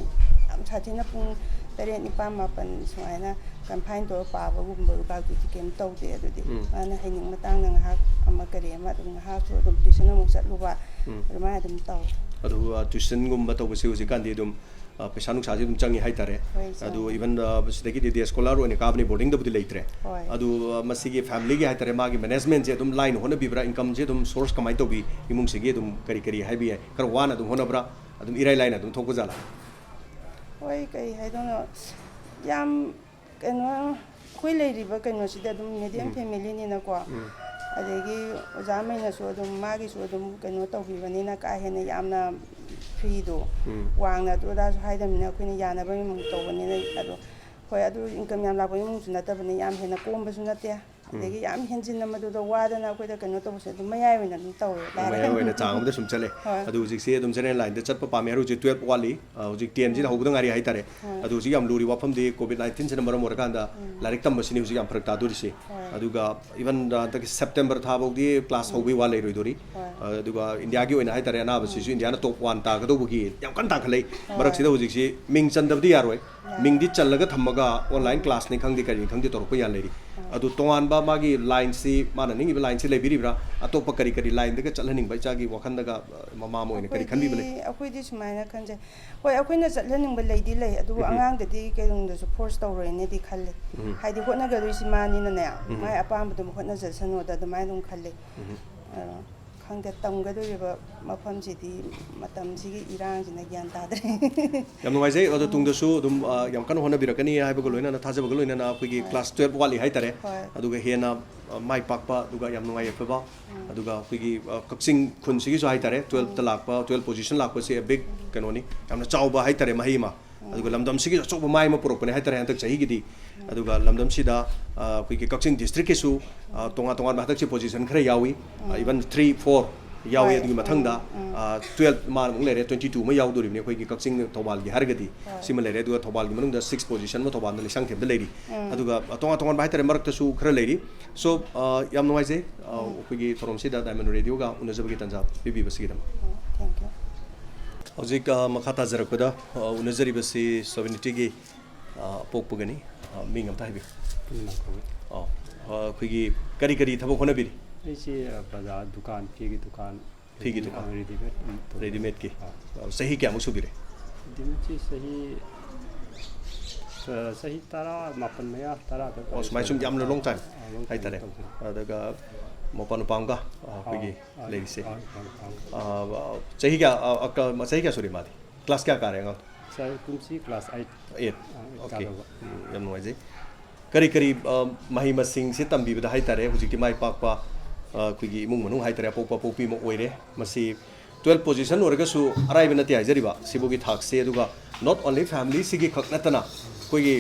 ꯌꯥꯝ ꯁꯥꯊꯤꯅ ꯄꯨꯡ ꯇꯔꯦꯠ, ꯅꯤꯄꯥꯟ, ꯃꯥꯄꯟ ꯁꯨꯃꯥꯏꯅ confine ꯇꯧꯔ ꯄꯥꯕꯒꯨꯝꯕ ꯀꯥꯗꯨꯗꯤ ꯀꯩꯝ ꯇꯧꯗꯦ꯫ ꯑꯗꯨꯗꯤ ꯎꯝ꯫ ꯃꯥꯅ ꯍꯩꯅꯤꯡ ꯃꯇꯥꯡꯗ ꯉꯥꯏꯍꯥꯛ ꯑꯃ ꯀꯔꯤ ꯑꯃ ꯑꯗꯨꯝ ꯉꯥꯏꯍꯥꯛꯁꯨ ꯑꯗꯨꯝ tuition ꯑꯃꯨꯛ ꯆꯠꯂꯨꯕ, ꯎꯝ꯫ ꯑꯗꯨꯃꯥꯏꯅ ꯑꯗꯨꯝ ꯇꯧꯋꯦ꯫ ꯑꯗꯨ, ꯑ, tuition ꯒꯨꯝꯕ ꯇꯧꯕꯁꯦ ꯍꯧꯖꯤꯛꯀꯥꯟꯗꯤ ꯑꯗꯨꯝ, ꯑ, ꯄꯩꯁꯥ ꯅꯨꯡꯁꯥꯁꯦ ꯑꯗꯨꯝ ꯆꯪꯉꯤ ꯍꯥꯏꯇꯥꯔꯦ꯫ ꯍꯣꯏ, ꯑꯗꯨ ꯆꯪꯉꯤ꯫ Even, ꯑ, ꯁꯤꯗꯒꯤꯗꯤ day scholar ꯑꯣꯏꯅ ꯀꯥꯕꯅꯤ, boarding ꯗꯕꯨꯗꯤ ꯂꯩꯇ꯭ꯔꯦ꯫ ꯍꯣꯏ꯫ ꯑꯗꯨ, ꯑ, ꯃꯁꯤꯒꯤ family ꯒꯤ ꯍꯥꯏꯇꯥꯔꯦ, ꯃꯥꯒꯤ management ꯁꯦ ꯑꯗꯨꯝ line ꯍꯣꯠꯅꯕꯤꯕ꯭ꯔꯥ? Income ꯁꯦ ꯑꯗꯨꯝ source ꯀꯃꯥꯏꯅ ꯇꯧꯕꯤ? ꯏꯃꯨꯡꯁꯤꯒꯤ ꯑꯗꯨꯝ ꯀꯔꯤ ꯀꯔꯤ ꯍꯥꯏꯕ ꯌꯥꯏ? ꯈꯔ ꯋꯥꯅ ꯑꯗꯨꯝ ꯍꯣꯠꯅꯕ꯭ꯔꯥ? ꯑꯗꯨꯝ ꯏꯔꯥꯏ ꯂꯥꯏꯅ ꯑꯗꯨꯝ ꯊꯣꯛꯄ ꯖꯥꯠꯂꯥ? ꯍꯣꯏ, ꯀꯩ ꯍꯥꯏꯗꯣꯏꯅꯣ? ꯌꯥꯝ ꯀꯩꯅꯣ, ꯑꯩꯈꯣꯏ ꯂꯩꯔꯤꯕ ꯀꯩꯅꯣꯁꯤꯗ ꯑꯗꯨꯝ medium familyꯅꯤꯅꯀꯣ, ꯑꯗꯒꯤ ꯑꯣꯖꯥ ꯃꯩꯅꯁꯨ ꯑꯗꯨꯝ ꯃꯥꯒꯤꯁꯨ ꯑꯗꯨꯝ ꯀꯩꯅꯣ ꯇꯧꯕꯤꯕꯅꯤꯅ, ꯀꯥ ꯍꯦꯟꯅ ꯌꯥꯝꯅ feeꯗꯣ ꯋꯥꯡꯅ ꯑꯗꯨ ꯑꯗꯥꯁꯨ ꯍꯥꯏꯗꯕꯅꯤꯅ, ꯑꯩꯈꯣꯏꯅ ꯌꯥꯅꯕ ꯏꯃꯨꯡ ꯇꯧꯕꯅꯤꯅ꯫ ꯑꯗꯣ ꯍꯣꯏ, ꯑꯗꯨ income ꯌꯥꯝ ꯂꯥꯛꯄ ꯏꯃꯨꯡꯁꯨ ꯅꯠꯇꯕꯅꯤ, ꯌꯥꯝ ꯍꯦꯟꯅ ꯀꯣꯝꯕꯁꯨ ꯅꯠꯇꯦ꯫ ꯑꯗꯒꯤ ꯌꯥꯝ ꯍꯦꯟꯖꯤꯟꯅ ꯃꯗꯨꯗ ꯋꯥꯗꯅ ꯑꯩꯈꯣꯏꯗ ꯀꯩꯅꯣ ꯇꯧꯕꯁꯦ, ꯑꯗꯨꯝ ꯃꯌꯥꯏ ꯑꯣꯏꯅ ꯑꯗꯨꯝ ꯇꯧꯔꯦ, ꯂꯥꯏꯔꯤꯛ꯫ ꯃꯌꯥꯏ ꯑꯣꯏꯅ ꯆꯥꯡ ꯑꯃꯗ ꯁꯨꯝ ꯆꯠꯂꯦ꯫ ꯍꯣꯏ꯫ ꯑꯗꯨ ꯍꯧꯖꯤꯛꯁꯦ ꯑꯗꯨꯝ general lineꯗ ꯆꯠꯄ ꯄꯥꯝꯃꯦ꯫ ꯍꯧꯖꯤꯛ twelve ꯋꯥꯠꯂꯤ꯫ ꯑ, ꯍꯧꯖꯤꯛ tenꯁꯤꯅ ꯍꯧꯕꯗ ꯉꯥꯏꯔꯤ ꯍꯥꯏꯇꯥꯔꯦ꯫ ꯍꯣꯏ꯫ ꯑꯗꯨ ꯍꯧꯖꯤꯛ ꯌꯥꯝ ꯂꯨꯔꯤ ꯋꯥꯐꯝꯗꯤ COVID nineteenꯁꯤꯅ ꯃꯔꯝ ꯑꯣꯏꯔꯀꯥꯟꯗ ꯂꯥꯏꯔꯤꯛ ꯇꯝꯕꯁꯤꯅꯤ ꯍꯧꯖꯤꯛ ꯌꯥꯝ ꯐꯔꯛ ꯇꯥꯗꯣꯔꯤꯁꯦ꯫ ꯍꯣꯏ꯫ ꯑꯗꯨꯒ even, ꯑ, ꯍꯟꯗꯛꯀꯤ September ꯊꯥ ꯐꯥꯎꯗꯤ class ꯍꯧꯕꯒꯤ ꯋꯥ ꯂꯩꯔꯣꯏꯗꯣꯔꯤ꯫ ꯍꯣꯏ꯫ ꯑ, ꯑꯗꯨꯒ ꯏꯟꯗꯤꯌꯥꯒꯤ ꯑꯣꯏꯅ ꯍꯥꯏꯇꯥꯔꯦ, ꯑꯅꯥꯕꯁꯤꯁꯨ ꯏꯟꯗꯤꯌꯥꯅ top one ꯇꯥꯒꯗꯧꯕꯒꯤ ꯌꯥꯝ ꯀꯟꯅ ꯇꯥꯡꯈꯠꯂꯛꯏ꯫ ꯍꯣꯏ꯫ ꯃꯔꯛꯁꯤꯗ ꯍꯧꯖꯤꯛꯁꯤ ꯃꯤꯡ ꯆꯟꯗꯕꯗꯤ ꯌꯥꯔꯣꯏ꯫ ꯌꯥꯔꯣꯏ꯫ ꯃꯤꯡꯗꯤ ꯆꯜꯂꯒ ꯊꯝꯃꯒ online classꯅꯤ ꯈꯪꯗꯦ, ꯀꯔꯤꯅꯤ ꯈꯪꯗꯦ, ꯇꯧꯔꯛꯄ ꯌꯥ ꯂꯩꯔꯤ꯫ ꯑꯗꯨ ꯇꯣꯉꯥꯟꯕ ꯃꯥꯒꯤ lineꯁꯤ, ꯃꯥꯅ ꯅꯤꯡꯉꯤꯕ lineꯁꯤ ꯂꯩꯕꯤꯔꯤꯕ꯭ꯔꯥ? ꯑꯇꯣꯞꯄ ꯀꯔꯤ ꯀꯔꯤ lineꯗꯒ ꯆꯠꯍꯟꯅꯤꯡꯕ ꯏꯆꯥꯒꯤ ꯋꯥꯈꯜꯗꯒ, ꯑ, ꯃꯃꯥ ꯑꯃ ꯑꯣꯏꯅ ꯀꯔꯤ ꯈꯟꯕꯤꯕ ꯂꯩ? ꯑꯩꯈꯣꯏꯗꯤ, ꯑꯩꯈꯣꯏꯗꯤ ꯁꯨꯃꯥꯏꯅ ꯈꯟꯖꯩ꯫ ꯍꯣꯏ, ꯑꯩꯈꯣꯏꯅ ꯆꯠꯍꯟꯅꯤꯡꯕ ꯂꯩꯗꯤ ꯂꯩ, ꯑꯗꯨꯕꯨ ꯑꯉꯥꯡꯗꯗꯤ ꯀꯩꯗꯧꯅꯨꯡꯗꯁꯨ force ꯇꯧꯔꯣꯏꯅꯗꯤ ꯈꯜꯂꯤ꯫ ꯍꯥꯏꯗꯤ ꯍꯣꯠꯅꯒꯗꯣꯏꯁꯤ ꯃꯥꯅꯤꯅꯅꯦ, ꯃꯥꯏ ꯑꯄꯥꯝꯕꯗꯨ ꯍꯣꯠꯅꯖꯁꯅꯨꯗ ꯑꯗꯨꯃꯥꯏꯅ ꯑꯗꯨꯝ ꯈꯜꯂꯤ꯫ ꯑꯗꯣ ꯈꯪꯗꯦ, ꯇꯝꯒꯗꯧꯔꯤꯕ ꯃꯐꯝꯁꯤꯗꯤ ꯃꯇꯝꯁꯤꯒꯤ ꯏꯔꯥꯡꯁꯤꯅ ꯒ꯭ꯌꯥꯟ ꯇꯥꯗ꯭ꯔꯦ꯫ ꯌꯥꯝ ꯅꯨꯡꯉꯥꯏꯖꯩ꯫ ꯑꯗꯣ ꯇꯨꯡꯗꯁꯨ ꯑꯗꯨꯝ, ꯑ, ꯌꯥꯝ ꯀꯟꯅ ꯍꯣꯠꯅꯕꯤꯔꯛꯀꯅꯤ ꯍꯥꯏꯕꯒ ꯂꯣꯏꯅꯅ, ꯊꯥꯖꯕꯒ ꯂꯣꯏꯅꯅ ꯑꯩꯈꯣꯏꯒꯤ ꯍꯣꯏ꯫ Class twelve ꯋꯥꯠꯂꯤ ꯍꯥꯏꯇꯥꯔꯦ꯫ ꯍꯣꯏ꯫ ꯑꯗꯨꯒ ꯍꯦꯟꯅ, ꯑ, ꯃꯥꯏ ꯄꯥꯛꯄ, ꯑꯗꯨꯒ ꯌꯥꯝ ꯅꯨꯡꯉꯥꯏ ꯌꯥꯏꯐꯕ, ꯑꯗꯨꯒ ꯑꯩꯈꯣꯏꯒꯤ, ꯑ, ꯀꯛꯆꯤꯡ ꯈꯨꯟꯁꯤꯒꯤꯁꯨ ꯍꯥꯏꯇꯥꯔꯦ, twelveꯇ ꯂꯥꯛꯄ, twelve position ꯂꯥꯛꯄꯁꯦ a big ꯀꯩꯅꯣꯅꯤ, ꯌꯥꯝꯅ ꯆꯥꯎꯕ ꯍꯥꯏꯇꯥꯔꯦ, ꯃꯍꯩ ꯑꯃ꯫ ꯑꯗꯨꯒ ꯂꯝꯗꯝꯁꯤꯒꯤꯁꯨ ꯑꯆꯧꯕ ꯃꯥꯏ ꯑꯃ ꯄꯨꯔꯛꯄꯅꯦ ꯍꯥꯏꯇꯥꯔꯦ ꯍꯟꯗꯛ ꯆꯍꯤꯒꯤꯗꯤ꯫ ꯑꯗꯨꯒ ꯂꯝꯗꯝꯁꯤꯗ, ꯑ, ꯑꯩꯈꯣꯏꯒꯤ ꯀꯛꯆꯤꯡ districtꯀꯤꯁꯨ, ꯑ, ꯇꯣꯉꯥꯟ ꯇꯣꯉꯥꯟꯕ ꯍꯟꯗꯛꯁꯦ position ꯈꯔ ꯌꯥꯎꯏ꯫ ꯑ, even three, four ꯌꯥꯎꯏ꯫ ꯍꯣꯏ꯫ ꯑꯗꯨꯒꯤ ꯃꯊꯪꯗ, ꯑ, twelve ꯃꯥ ꯑꯃꯨꯛ ꯂꯩꯔꯦ, twenty two ꯑꯃ ꯌꯥꯎꯗꯣꯔꯤꯕꯅꯤ ꯑꯩꯈꯣꯏꯒꯤ ꯀꯛꯆꯤꯡ ꯊꯧꯕꯥꯜꯒꯤ ꯍꯥꯏꯔꯒꯗꯤ꯫ ꯍꯣꯏ꯫ ꯁꯤꯃ ꯂꯩꯔꯦ꯫ ꯑꯗꯨꯒ ꯊꯧꯕꯥꯜꯒꯤ ꯃꯅꯨꯡꯗ six position ꯑꯃ ꯊꯧꯕꯥꯜꯗ ꯂꯩꯁꯥꯡꯊꯦꯝꯗ ꯂꯩꯔꯤ꯫ ꯑꯗꯨꯒ, ꯑ, ꯇꯣꯉꯥꯟ ꯇꯣꯉꯥꯟꯕ ꯍꯥꯏꯇꯥꯔꯦ, ꯃꯔꯛꯇꯁꯨ ꯈꯔ ꯂꯩꯔꯤ꯫ So, ꯑ, ꯌꯥꯝ ꯅꯨꯡꯉꯥꯏꯖꯩ, ꯑ, ꯑꯩꯈꯣꯏꯒꯤ ꯊꯧꯔꯝꯁꯤꯗ Diamond Radioꯒ ꯎꯅꯖꯕꯒꯤ ꯇꯥꯟꯖꯥ ꯄꯤꯕꯤꯕꯁꯤꯒꯤꯗꯃꯛ꯫ Thank you꯫ ꯍꯧꯖꯤꯛ, ꯑ, ꯃꯈꯥ ꯇꯥꯖꯔꯛꯄꯗ, ꯑ, ꯎꯅꯖꯔꯤꯕꯁꯤ Sovereigntyꯒꯤ, ꯑ, ꯑꯄꯣꯛꯄꯒꯅꯤ꯫ ꯑ, ꯃꯤꯡ ꯑꯝꯇ ꯍꯥꯏꯕꯤꯌꯨ꯫ ꯄꯨꯟꯅ ꯀꯧꯏ꯫ ꯑꯣ, ꯑ, ꯑꯩꯈꯣꯏꯒꯤ ꯀꯔꯤ ꯀꯔꯤ ꯊꯕꯛ ꯍꯣꯠꯅꯕꯤꯔꯤ? ꯑꯩꯁꯤ, ꯑ, ꯕꯖꯥꯔ ꯗꯨꯀꯥꯟ, ꯐꯤꯒꯤ ꯗꯨꯀꯥꯟ꯫ ꯐꯤꯒꯤ ꯗꯨꯀꯥꯟ꯫ ꯑ, readymade, ꯎꯝ, ꯇꯧꯖꯩ꯫ Readymadeꯀꯤ꯫ ꯑꯥ꯫ ꯑ, ꯆꯍꯤ ꯀꯌꯥꯃꯨꯛ ꯁꯨꯕꯤꯔꯦ? Readymadeꯁꯤ ꯆꯍꯤ, ꯑ, ꯆꯍꯤ ꯇꯔꯥꯃꯥꯄꯟ ꯃꯌꯥ, ꯇꯔꯥ ꯑꯗꯨꯋꯥꯏ ꯑꯣ, ꯁꯨꯃꯥꯏ ꯁꯨꯝ ꯌꯥꯝꯅ long time ꯑꯥ, long time ꯍꯥꯏꯇꯥꯔꯦ꯫ ꯇꯧꯖꯩ꯫ ꯑꯗꯨꯒ ꯃꯄꯥ ꯅꯨꯄꯥ ꯑꯃꯒ, ꯑ, ꯑꯩꯈꯣꯏꯒꯤ ꯑꯥ, ꯑꯥ, ꯂꯩꯔꯤꯁꯦ꯫ ꯑꯥ, ꯑꯥ, ꯑꯥ꯫ ꯑ, ꯆꯍꯤ ꯀꯌꯥ, ꯑ, ꯑ, ꯀ-, ꯆꯍꯤ ꯀꯌꯥ ꯁꯨꯔꯦ ꯃꯥꯗꯤ? Class ꯀꯌꯥ ꯀꯥꯔꯦ ꯑꯉꯥꯡ? ꯁꯥꯔ, ꯀꯨꯝꯁꯤ class eight꯫ Eight꯫ ꯑꯥ, eight OK꯫ ꯀꯥꯗꯧꯕ꯫ ꯎꯝ, ꯌꯥꯝ ꯅꯨꯡꯉꯥꯏꯖꯩ꯫ ꯀꯔꯤ ꯀꯔꯤ, ꯑ, ꯃꯍꯩ ꯃꯁꯤꯡꯁꯦ ꯇꯝꯕꯤꯕꯗ ꯍꯥꯏꯇꯥꯔꯦ, ꯍꯧꯖꯤꯛꯇꯤ ꯃꯥꯏ ꯄꯥꯛꯄ, ꯑ, ꯑꯩꯈꯣꯏꯒꯤ ꯏꯃꯨꯡ ꯃꯅꯨꯡ ꯍꯥꯏꯇꯥꯔꯦ, ꯑꯄꯣꯛꯄ ꯑꯄꯣꯛꯄꯤ ꯑꯃ ꯑꯣꯏꯔꯦ꯫ ꯃꯁꯤ twelve position ꯑꯣꯏꯔꯒꯁꯨ ꯑꯔꯥꯏꯕ ꯅꯠꯇꯦ ꯍꯥꯏꯖꯔꯤꯕ꯫ ꯁꯤꯕꯨꯒꯤ ꯊꯥꯛꯁꯦ, ꯑꯗꯨꯒ not only family ꯁꯤꯒꯤ ꯈꯛ ꯅꯠꯇꯅ ꯑꯩꯈꯣꯏꯒꯤ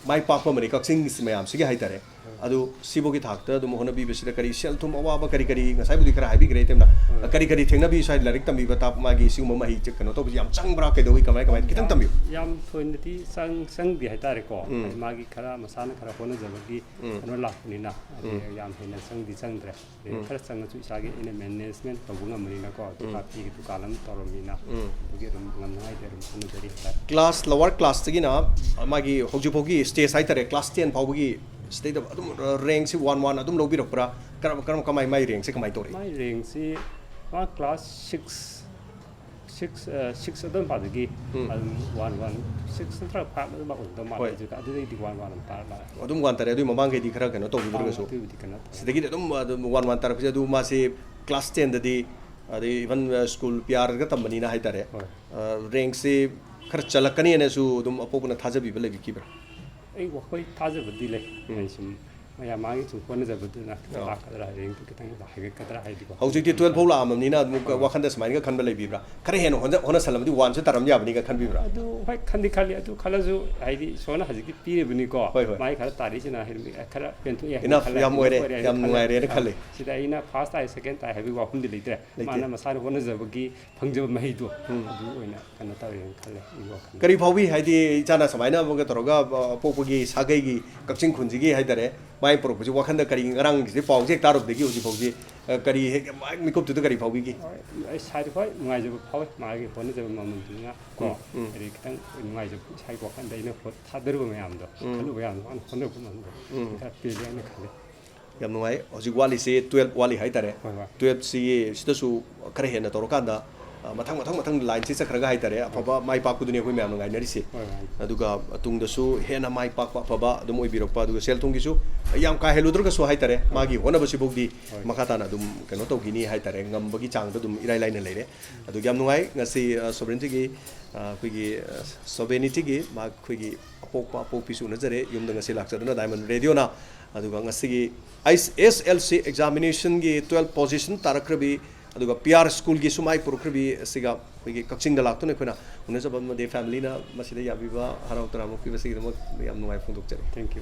ꯃꯥꯏ ꯄꯥꯛꯄ ꯑꯃꯅꯤ ꯀꯛꯆꯤꯡ ꯃꯌꯥꯝꯁꯤꯒꯤ ꯍꯥꯏꯇꯥꯔꯦ꯫ ꯑꯗꯨ ꯁꯤꯕꯨꯒꯤ ꯊꯥꯛꯇ ꯑꯗꯨꯝ ꯍꯣꯠꯅꯕꯤꯕꯁꯤꯗ ꯀꯔꯤ ꯁꯦꯜ ꯊꯨꯝ ꯑꯋꯥꯕ ꯀꯔꯤ ꯀꯔꯤ, ꯉꯁꯥꯏꯕꯨꯗꯤ ꯈꯔ ꯍꯥꯏꯕꯤꯈ꯭ꯔꯦ ꯏꯇꯩꯃꯅ, ꯍꯣꯏ꯫ ꯀꯔꯤ ꯀꯔꯤ ꯊꯦꯡꯅꯕꯤ ꯁ꯭ꯋꯥꯏ ꯂꯥꯏꯔꯤꯛ ꯇꯝꯕꯤꯕ ꯇꯥꯛ-, ꯃꯥꯒꯤ ꯁꯤꯒꯨꯝꯕ ꯃꯍꯩ ꯆ-, ꯀꯩꯅꯣ ꯇꯧꯕꯁꯤ ꯌꯥꯝ ꯆꯪꯕ꯭ꯔꯥ, ꯀꯩꯗꯧꯏ, ꯀꯃꯥꯏ ꯀꯃꯥꯏꯅ ꯈꯤꯇꯪ ꯌꯥꯝ, ꯇꯝꯕꯤꯌꯨ꯫ ꯌꯥꯝ ꯊꯣꯏꯅꯗꯤ ꯆꯪ-, ꯆꯪꯗꯦ ꯍꯥꯏꯇꯥꯔꯦꯀꯣ꯫ ꯎꯝ꯫ ꯍꯥꯏꯗꯤ ꯃꯥꯒꯤ ꯈꯔ ꯃꯁꯥꯅ ꯈꯔ ꯍꯣꯠꯅꯖꯕꯒꯤ ꯎꯝ꯫ ꯀꯩꯅꯣ ꯂꯥꯛꯄꯅꯤꯅ, ꯍꯥꯏꯗꯤ ꯎꯝ꯫ ꯌꯥꯝ ꯍꯦꯟꯅ ꯆꯪꯗꯤ ꯆꯪꯗ꯭ꯔꯦ꯫ ꯑꯗꯩ ꯎꯝ꯫ ꯈꯔ ꯆꯪꯉꯁꯨ ꯏꯁꯥꯒꯤ ꯑꯩꯅ management ꯇꯧꯕ ꯉꯝꯕꯅꯤꯅꯀꯣ, ꯎꯝ꯫ ꯗꯨꯀꯥꯟ, ꯐꯤꯒꯤ ꯗꯨꯀꯥꯟ ꯑꯃ ꯇꯧꯔꯝꯅꯤꯅ, ꯎꯝ꯫ ꯑꯗꯨꯒꯤ ꯑꯗꯨꯝ ꯉꯝꯅꯉꯥꯏꯗꯤ ꯑꯗꯨꯝ ꯍꯣꯠꯅꯖꯔꯤ ꯍꯥꯏꯇꯥꯔꯦ꯫ Class, lower class ꯇꯒꯤꯅ ꯃꯥꯒꯤ ꯍꯧꯖꯤꯛ ꯐꯥꯎꯒꯤ stage ꯍꯥꯏꯇꯥꯔꯦ, class ten ꯐꯥꯎꯕꯒꯤ ꯁꯤꯗꯩꯗ ꯑꯗꯨꯝ rank ꯁꯤ one one ꯑꯗꯨꯝ ꯂꯧꯕꯤꯔꯛꯄ꯭ꯔꯥ? ꯀꯔꯝ, ꯀꯔꯝ, ꯀꯃꯥꯏ, ꯃꯥꯏ rank ꯁꯦ ꯀꯃꯥꯏꯅ ꯇꯧꯔꯛꯏ? ꯃꯥꯏ rank ꯁꯤ ꯃꯥ class six, six, ꯑ, six ꯑꯗꯨꯝ ꯄꯥꯗꯒꯤ ꯎꯝ꯫ ꯑꯗꯨꯝ one one, six ꯅꯠꯇ꯭ꯔꯒ five ꯑꯗꯨꯝ ꯑꯣꯏꯔꯝꯗꯧ ꯃꯥꯜꯂꯦ꯫ ꯍꯣꯏ꯫ ꯑꯗꯨꯒ ꯑꯗꯨꯗꯩꯗꯤ one one ꯑꯗꯨꯝ ꯇꯥꯔ ꯂꯥꯛꯑꯦ꯫ ꯑꯗꯨꯝ one ꯇꯥꯔꯦ, ꯑꯗꯨꯏ ꯃꯃꯥꯡꯈꯩꯗꯤ ꯈꯔ ꯀꯩꯅꯣ ꯑꯥ, ꯇꯧꯈꯤꯗ꯭ꯔꯒꯁꯨ꯫ ꯑꯗꯨꯕꯨꯗꯤ ꯀꯩꯅꯣ ꯇꯧꯔꯦ꯫ ꯁꯤꯗꯒꯤꯗꯤ ꯑꯗꯨꯝ, ꯑꯗꯨꯝ one one ꯇꯥꯔꯛꯄꯁꯦ, ꯑꯗꯨ ꯃꯥꯁꯦ class ten ꯗꯗꯤ, ꯑꯗꯩ even, ꯑ, school ꯄꯤꯌꯥꯔꯒ ꯇꯝꯕꯅꯤꯅ ꯍꯥꯏꯇꯥꯔꯦ꯫ ꯍꯣꯏ꯫ ꯑ, rank ꯁꯦ ꯈꯔ ꯆꯜꯂꯛꯀꯅꯤꯅꯁꯨ ꯑꯗꯨꯝ ꯑꯄꯣꯛꯄꯅ ꯊꯥꯖꯕꯤꯕ ꯂꯩꯕꯤꯈꯤꯕ꯭ꯔꯥ? ꯑꯩ ꯋꯥꯈꯣꯏ ꯊꯥꯖꯕꯗꯤ ꯂꯩ꯫ ꯎꯝ꯫ ꯑꯩ ꯁꯨꯝ ꯃꯌꯥꯝ ꯃꯥꯒꯤ ꯁꯨꯝ ꯍꯣꯠꯅꯖꯕꯗꯨꯅ ꯈꯤꯇꯪ ꯑꯣ꯫ ꯂꯥꯛꯀꯗ꯭ꯔꯥ, rank ꯇꯨ ꯈꯤꯇꯪ ꯍꯥꯏꯒꯠꯀꯗ꯭ꯔꯥ ꯍꯥꯏꯗꯤꯀꯣ꯫ ꯍꯧꯖꯤꯛꯇꯤ twelve ꯐꯥꯎ ꯂꯥꯛꯑꯕꯅꯤꯅ ꯑꯃꯨꯛ ꯍꯣꯏ꯫ ꯋꯥꯈꯟꯗ ꯁꯨꯃꯥꯏꯅꯒ ꯈꯟꯕ ꯂꯩꯕꯤꯕ꯭ꯔꯥ? ꯈꯔ ꯍꯦꯟꯅ ꯍꯣꯠꯅ-, ꯍꯣꯠꯅꯁꯜꯂꯝꯃꯗꯤ one ꯁꯦ ꯇꯥꯔꯝ ꯌꯥꯕꯅꯤꯒ ꯈꯟꯕꯤꯕ꯭ꯔꯥ? ꯑꯗꯨ ꯍꯣꯏ ꯈꯟꯗꯤ ꯈꯜꯂꯤ꯫ ꯑꯗꯨ ꯈꯜꯂꯁꯨ ꯍꯥꯏꯗꯤ ꯏꯁꯣꯔꯅ ꯍꯧꯖꯤꯛꯇꯤ ꯄꯤꯔꯤꯕꯅꯤꯀꯣ꯫ ꯍꯣꯏ, ꯍꯣꯏ꯫ ꯃꯥꯒꯤ ꯈꯔ ꯇꯥꯔꯤꯁꯤꯅ ꯍꯥꯏꯗꯤ ꯈꯔ ꯄꯦꯟꯊꯣꯛꯑꯦ ꯍꯥꯏꯅ enough ꯈꯜꯂꯦ, ꯌꯥꯝ enough ꯑꯣꯏꯔꯦ, ꯑꯣꯏꯔꯦ ꯍꯥꯏꯅ ꯌꯥꯝ ꯈꯜꯂꯦ꯫ ꯅꯨꯡꯉꯥꯏꯔꯦꯅ ꯑꯥ, ꯈꯜꯂꯦ꯫ ꯁꯤꯗ ꯑꯩꯅ first ꯇꯥꯏ, second ꯇꯥꯏ ꯍꯥꯏꯕꯒꯤ ꯋꯥꯐꯝꯗꯤ ꯂꯩꯇ꯭ꯔꯦ꯫ ꯂꯩꯇꯦ꯫ ꯃꯥꯅ ꯃꯁꯥꯅ ꯍꯣꯠꯅꯖꯕꯒꯤ ꯐꯪꯖꯕ ꯃꯍꯩꯗꯣ ꯎꯝ꯫ ꯑꯗꯨ ꯑꯣꯏꯅ ꯀꯩꯅꯣ ꯇꯧꯔꯦꯅ ꯈꯜꯂꯦ ꯑꯩꯒꯤ ꯋꯥꯈꯜꯗ꯫ ꯀꯔꯤ ꯐꯥꯎꯕꯤ? ꯍꯥꯏꯗꯤ ꯏꯆꯥꯅ ꯁꯨꯃꯥꯏꯅ ꯑꯃꯒ ꯇꯧꯔꯒ, ꯑ, ꯄꯣꯛꯄꯒꯤ ꯁꯥꯒꯩꯒꯤ ꯀꯛꯆꯤꯡ ꯈꯨꯟꯁꯤꯒꯤ ꯍꯥꯏꯇꯥꯔꯦ, ꯃꯥꯏ ꯄꯨꯔꯛꯄꯁꯤ ꯋꯥꯈꯜꯗ ꯀꯔꯤ, ꯉꯔꯥꯡꯒꯤꯁꯤ ꯄꯥꯎꯁꯦ ꯍꯦꯛ ꯇꯥꯔꯨꯕꯗꯒꯤ ꯍꯧꯖꯤꯛ ꯐꯥꯎꯁꯤ, ꯑ, ꯀꯔꯤ ꯍꯦꯛ ꯃꯥꯏ ꯃꯤꯀꯨꯞꯇꯨꯗ ꯀꯔꯤ ꯐꯥꯎꯕꯤꯒꯦ? ꯍꯣꯏ, ꯑꯩ ꯏꯁꯥꯗ ꯍꯣꯏ ꯅꯨꯡꯉꯥꯏꯖꯕ ꯐꯥꯎꯋꯦ, ꯃꯥꯒꯤ ꯍꯣꯠꯅꯖꯕ ꯃꯃꯜꯗꯨꯅ ꯀꯣ꯫ ꯎꯝ, ꯎꯝ꯫ ꯍꯥꯏꯗꯤ ꯈꯤꯇꯪ ꯅꯨꯡꯉꯥꯏꯖꯕ, ꯏꯁꯥꯒꯤ ꯋꯥꯈꯜꯗ ꯑꯩꯅ ꯍꯣꯠ-, ꯊꯥꯗꯔꯨꯕ ꯃꯌꯥꯝꯗꯣ, ꯎꯝ꯫ ꯈꯜꯂꯨꯕ ꯃꯌꯥꯝꯗꯣ ꯃꯥꯅ ꯍꯣꯠꯅꯔꯛꯄ ꯃꯌꯥꯝꯗꯣ ꯎꯝ꯫ ꯈꯔ ꯄꯦꯜꯂꯦ ꯍꯥꯏꯅ ꯈꯜꯂꯦ꯫ ꯌꯥꯝ ꯅꯨꯡꯉꯥꯏ꯫ ꯍꯧꯖꯤꯛ ꯋꯥꯠꯂꯤꯁꯦ twelve ꯋꯥꯠꯂꯤ ꯍꯥꯏꯇꯥꯔꯦ꯫ ꯍꯣꯏ, ꯍꯣꯏ꯫ Twelve ꯁꯤꯒꯤ ꯁꯤꯗꯁꯨ ꯈꯔ ꯍꯦꯟꯅ ꯇꯧꯔꯀꯥꯟꯗ ꯑ, ꯃꯊꯪ ꯃꯊꯪ ꯃꯊꯪ ꯂꯥꯏꯟꯁꯤ ꯆꯠꯈ꯭ꯔꯒ ꯍꯥꯏꯇꯥꯔꯦ, ꯑꯐꯕ ꯃꯥꯏ ꯄꯥꯛꯄꯗꯨꯅꯤ ꯑꯩꯈꯣꯏ ꯃꯌꯥꯝꯅ ꯉꯥꯏꯅꯔꯤꯁꯦ꯫ ꯍꯣꯏ, ꯍꯣꯏ꯫ ꯑꯗꯨꯒ ꯇꯨꯡꯗꯁꯨ ꯍꯦꯟꯅ ꯃꯥꯏ ꯄꯥꯛꯄ ꯑꯐꯕ ꯑꯗꯨꯝ ꯑꯣꯏꯕꯤꯔꯛꯄ, ꯑꯗꯨꯒ ꯁꯦꯜ ꯊꯨꯝꯒꯤꯁꯨ ꯌꯥꯝ ꯀꯥ ꯍꯦꯜꯂꯨꯗ꯭ꯔꯒꯁꯨ ꯍꯥꯏꯇꯥꯔꯦ, ꯃꯥꯒꯤ ꯍꯣꯠꯅꯕꯁꯤꯐꯥꯎꯗꯤ ꯍꯣꯏ꯫ ꯃꯈꯥ ꯇꯥꯅ ꯑꯗꯨꯝ ꯀꯩꯅꯣ ꯇꯧꯈꯤꯅꯤ ꯍꯥꯏꯇꯥꯔꯦ, ꯉꯝꯕꯒꯤ ꯆꯥꯡꯗ ꯑꯗꯨꯝ ꯏꯔꯥꯏ ꯂꯥꯏꯅ ꯂꯩꯔꯦ꯫ ꯑꯗꯨꯒ ꯌꯥꯝ ꯅꯨꯡꯉꯥꯏ ꯉꯁꯤ, ꯑ, ꯁꯣꯕꯔꯦꯟꯇꯤꯒꯤ, ꯑ, ꯑꯩꯈꯣꯏꯒꯤ, ꯑ, ꯁꯣꯕꯔꯦꯅꯤꯇꯤꯒꯤ ꯃꯥ-, ꯑꯩꯈꯣꯏꯒꯤ ꯑꯄꯣꯛꯄ ꯑꯄꯣꯛꯄꯤꯁꯨ ꯎꯅꯖꯔꯦ, ꯌꯨꯝꯗ ꯉꯁꯤ ꯂꯥꯛꯆꯗꯨꯅ ꯗꯥꯏꯃꯟ ꯔꯦꯗꯤꯑꯣꯅ꯫ ꯑꯗꯨꯒ ꯉꯁꯤꯒꯤ ꯑꯩꯁ ꯑꯦꯁ ꯑꯦꯜ ꯁꯤ ꯑꯦꯛꯖꯥꯃꯤꯅꯦꯁꯟꯒꯤ ꯇꯨꯋꯦꯜꯐ ꯄꯣꯖꯤꯁꯟ ꯇꯥꯔꯛꯈ꯭ꯔꯕꯤ, ꯑꯗꯨꯒ ꯄꯤ ꯑꯥꯔ ꯁ꯭ꯀꯨꯜꯒꯤꯁꯨ ꯃꯥꯏ ꯄꯨꯔꯛꯈ꯭ꯔꯕꯤ ꯑꯁꯤꯒ ꯑꯩꯈꯣꯏꯒꯤ ꯀꯛꯆꯤꯡꯗ ꯂꯥꯛꯇꯨꯅ ꯑꯩꯈꯣꯏꯅ ꯎꯅꯖꯕ ꯑꯃꯗꯤ ꯐꯦꯃꯤꯂꯤꯅ ꯃꯁꯤꯗ ꯌꯥꯕꯤꯕ, ꯍꯔꯥꯎ ꯇꯔꯥꯝꯅ ꯑꯣꯛꯄꯤꯕꯁꯤꯒꯤꯗꯃꯛ ꯌꯥꯝ ꯅꯨꯡꯉꯥꯏꯕ ꯐꯣꯡꯗꯣꯛꯆꯔꯤ꯫ Thank you.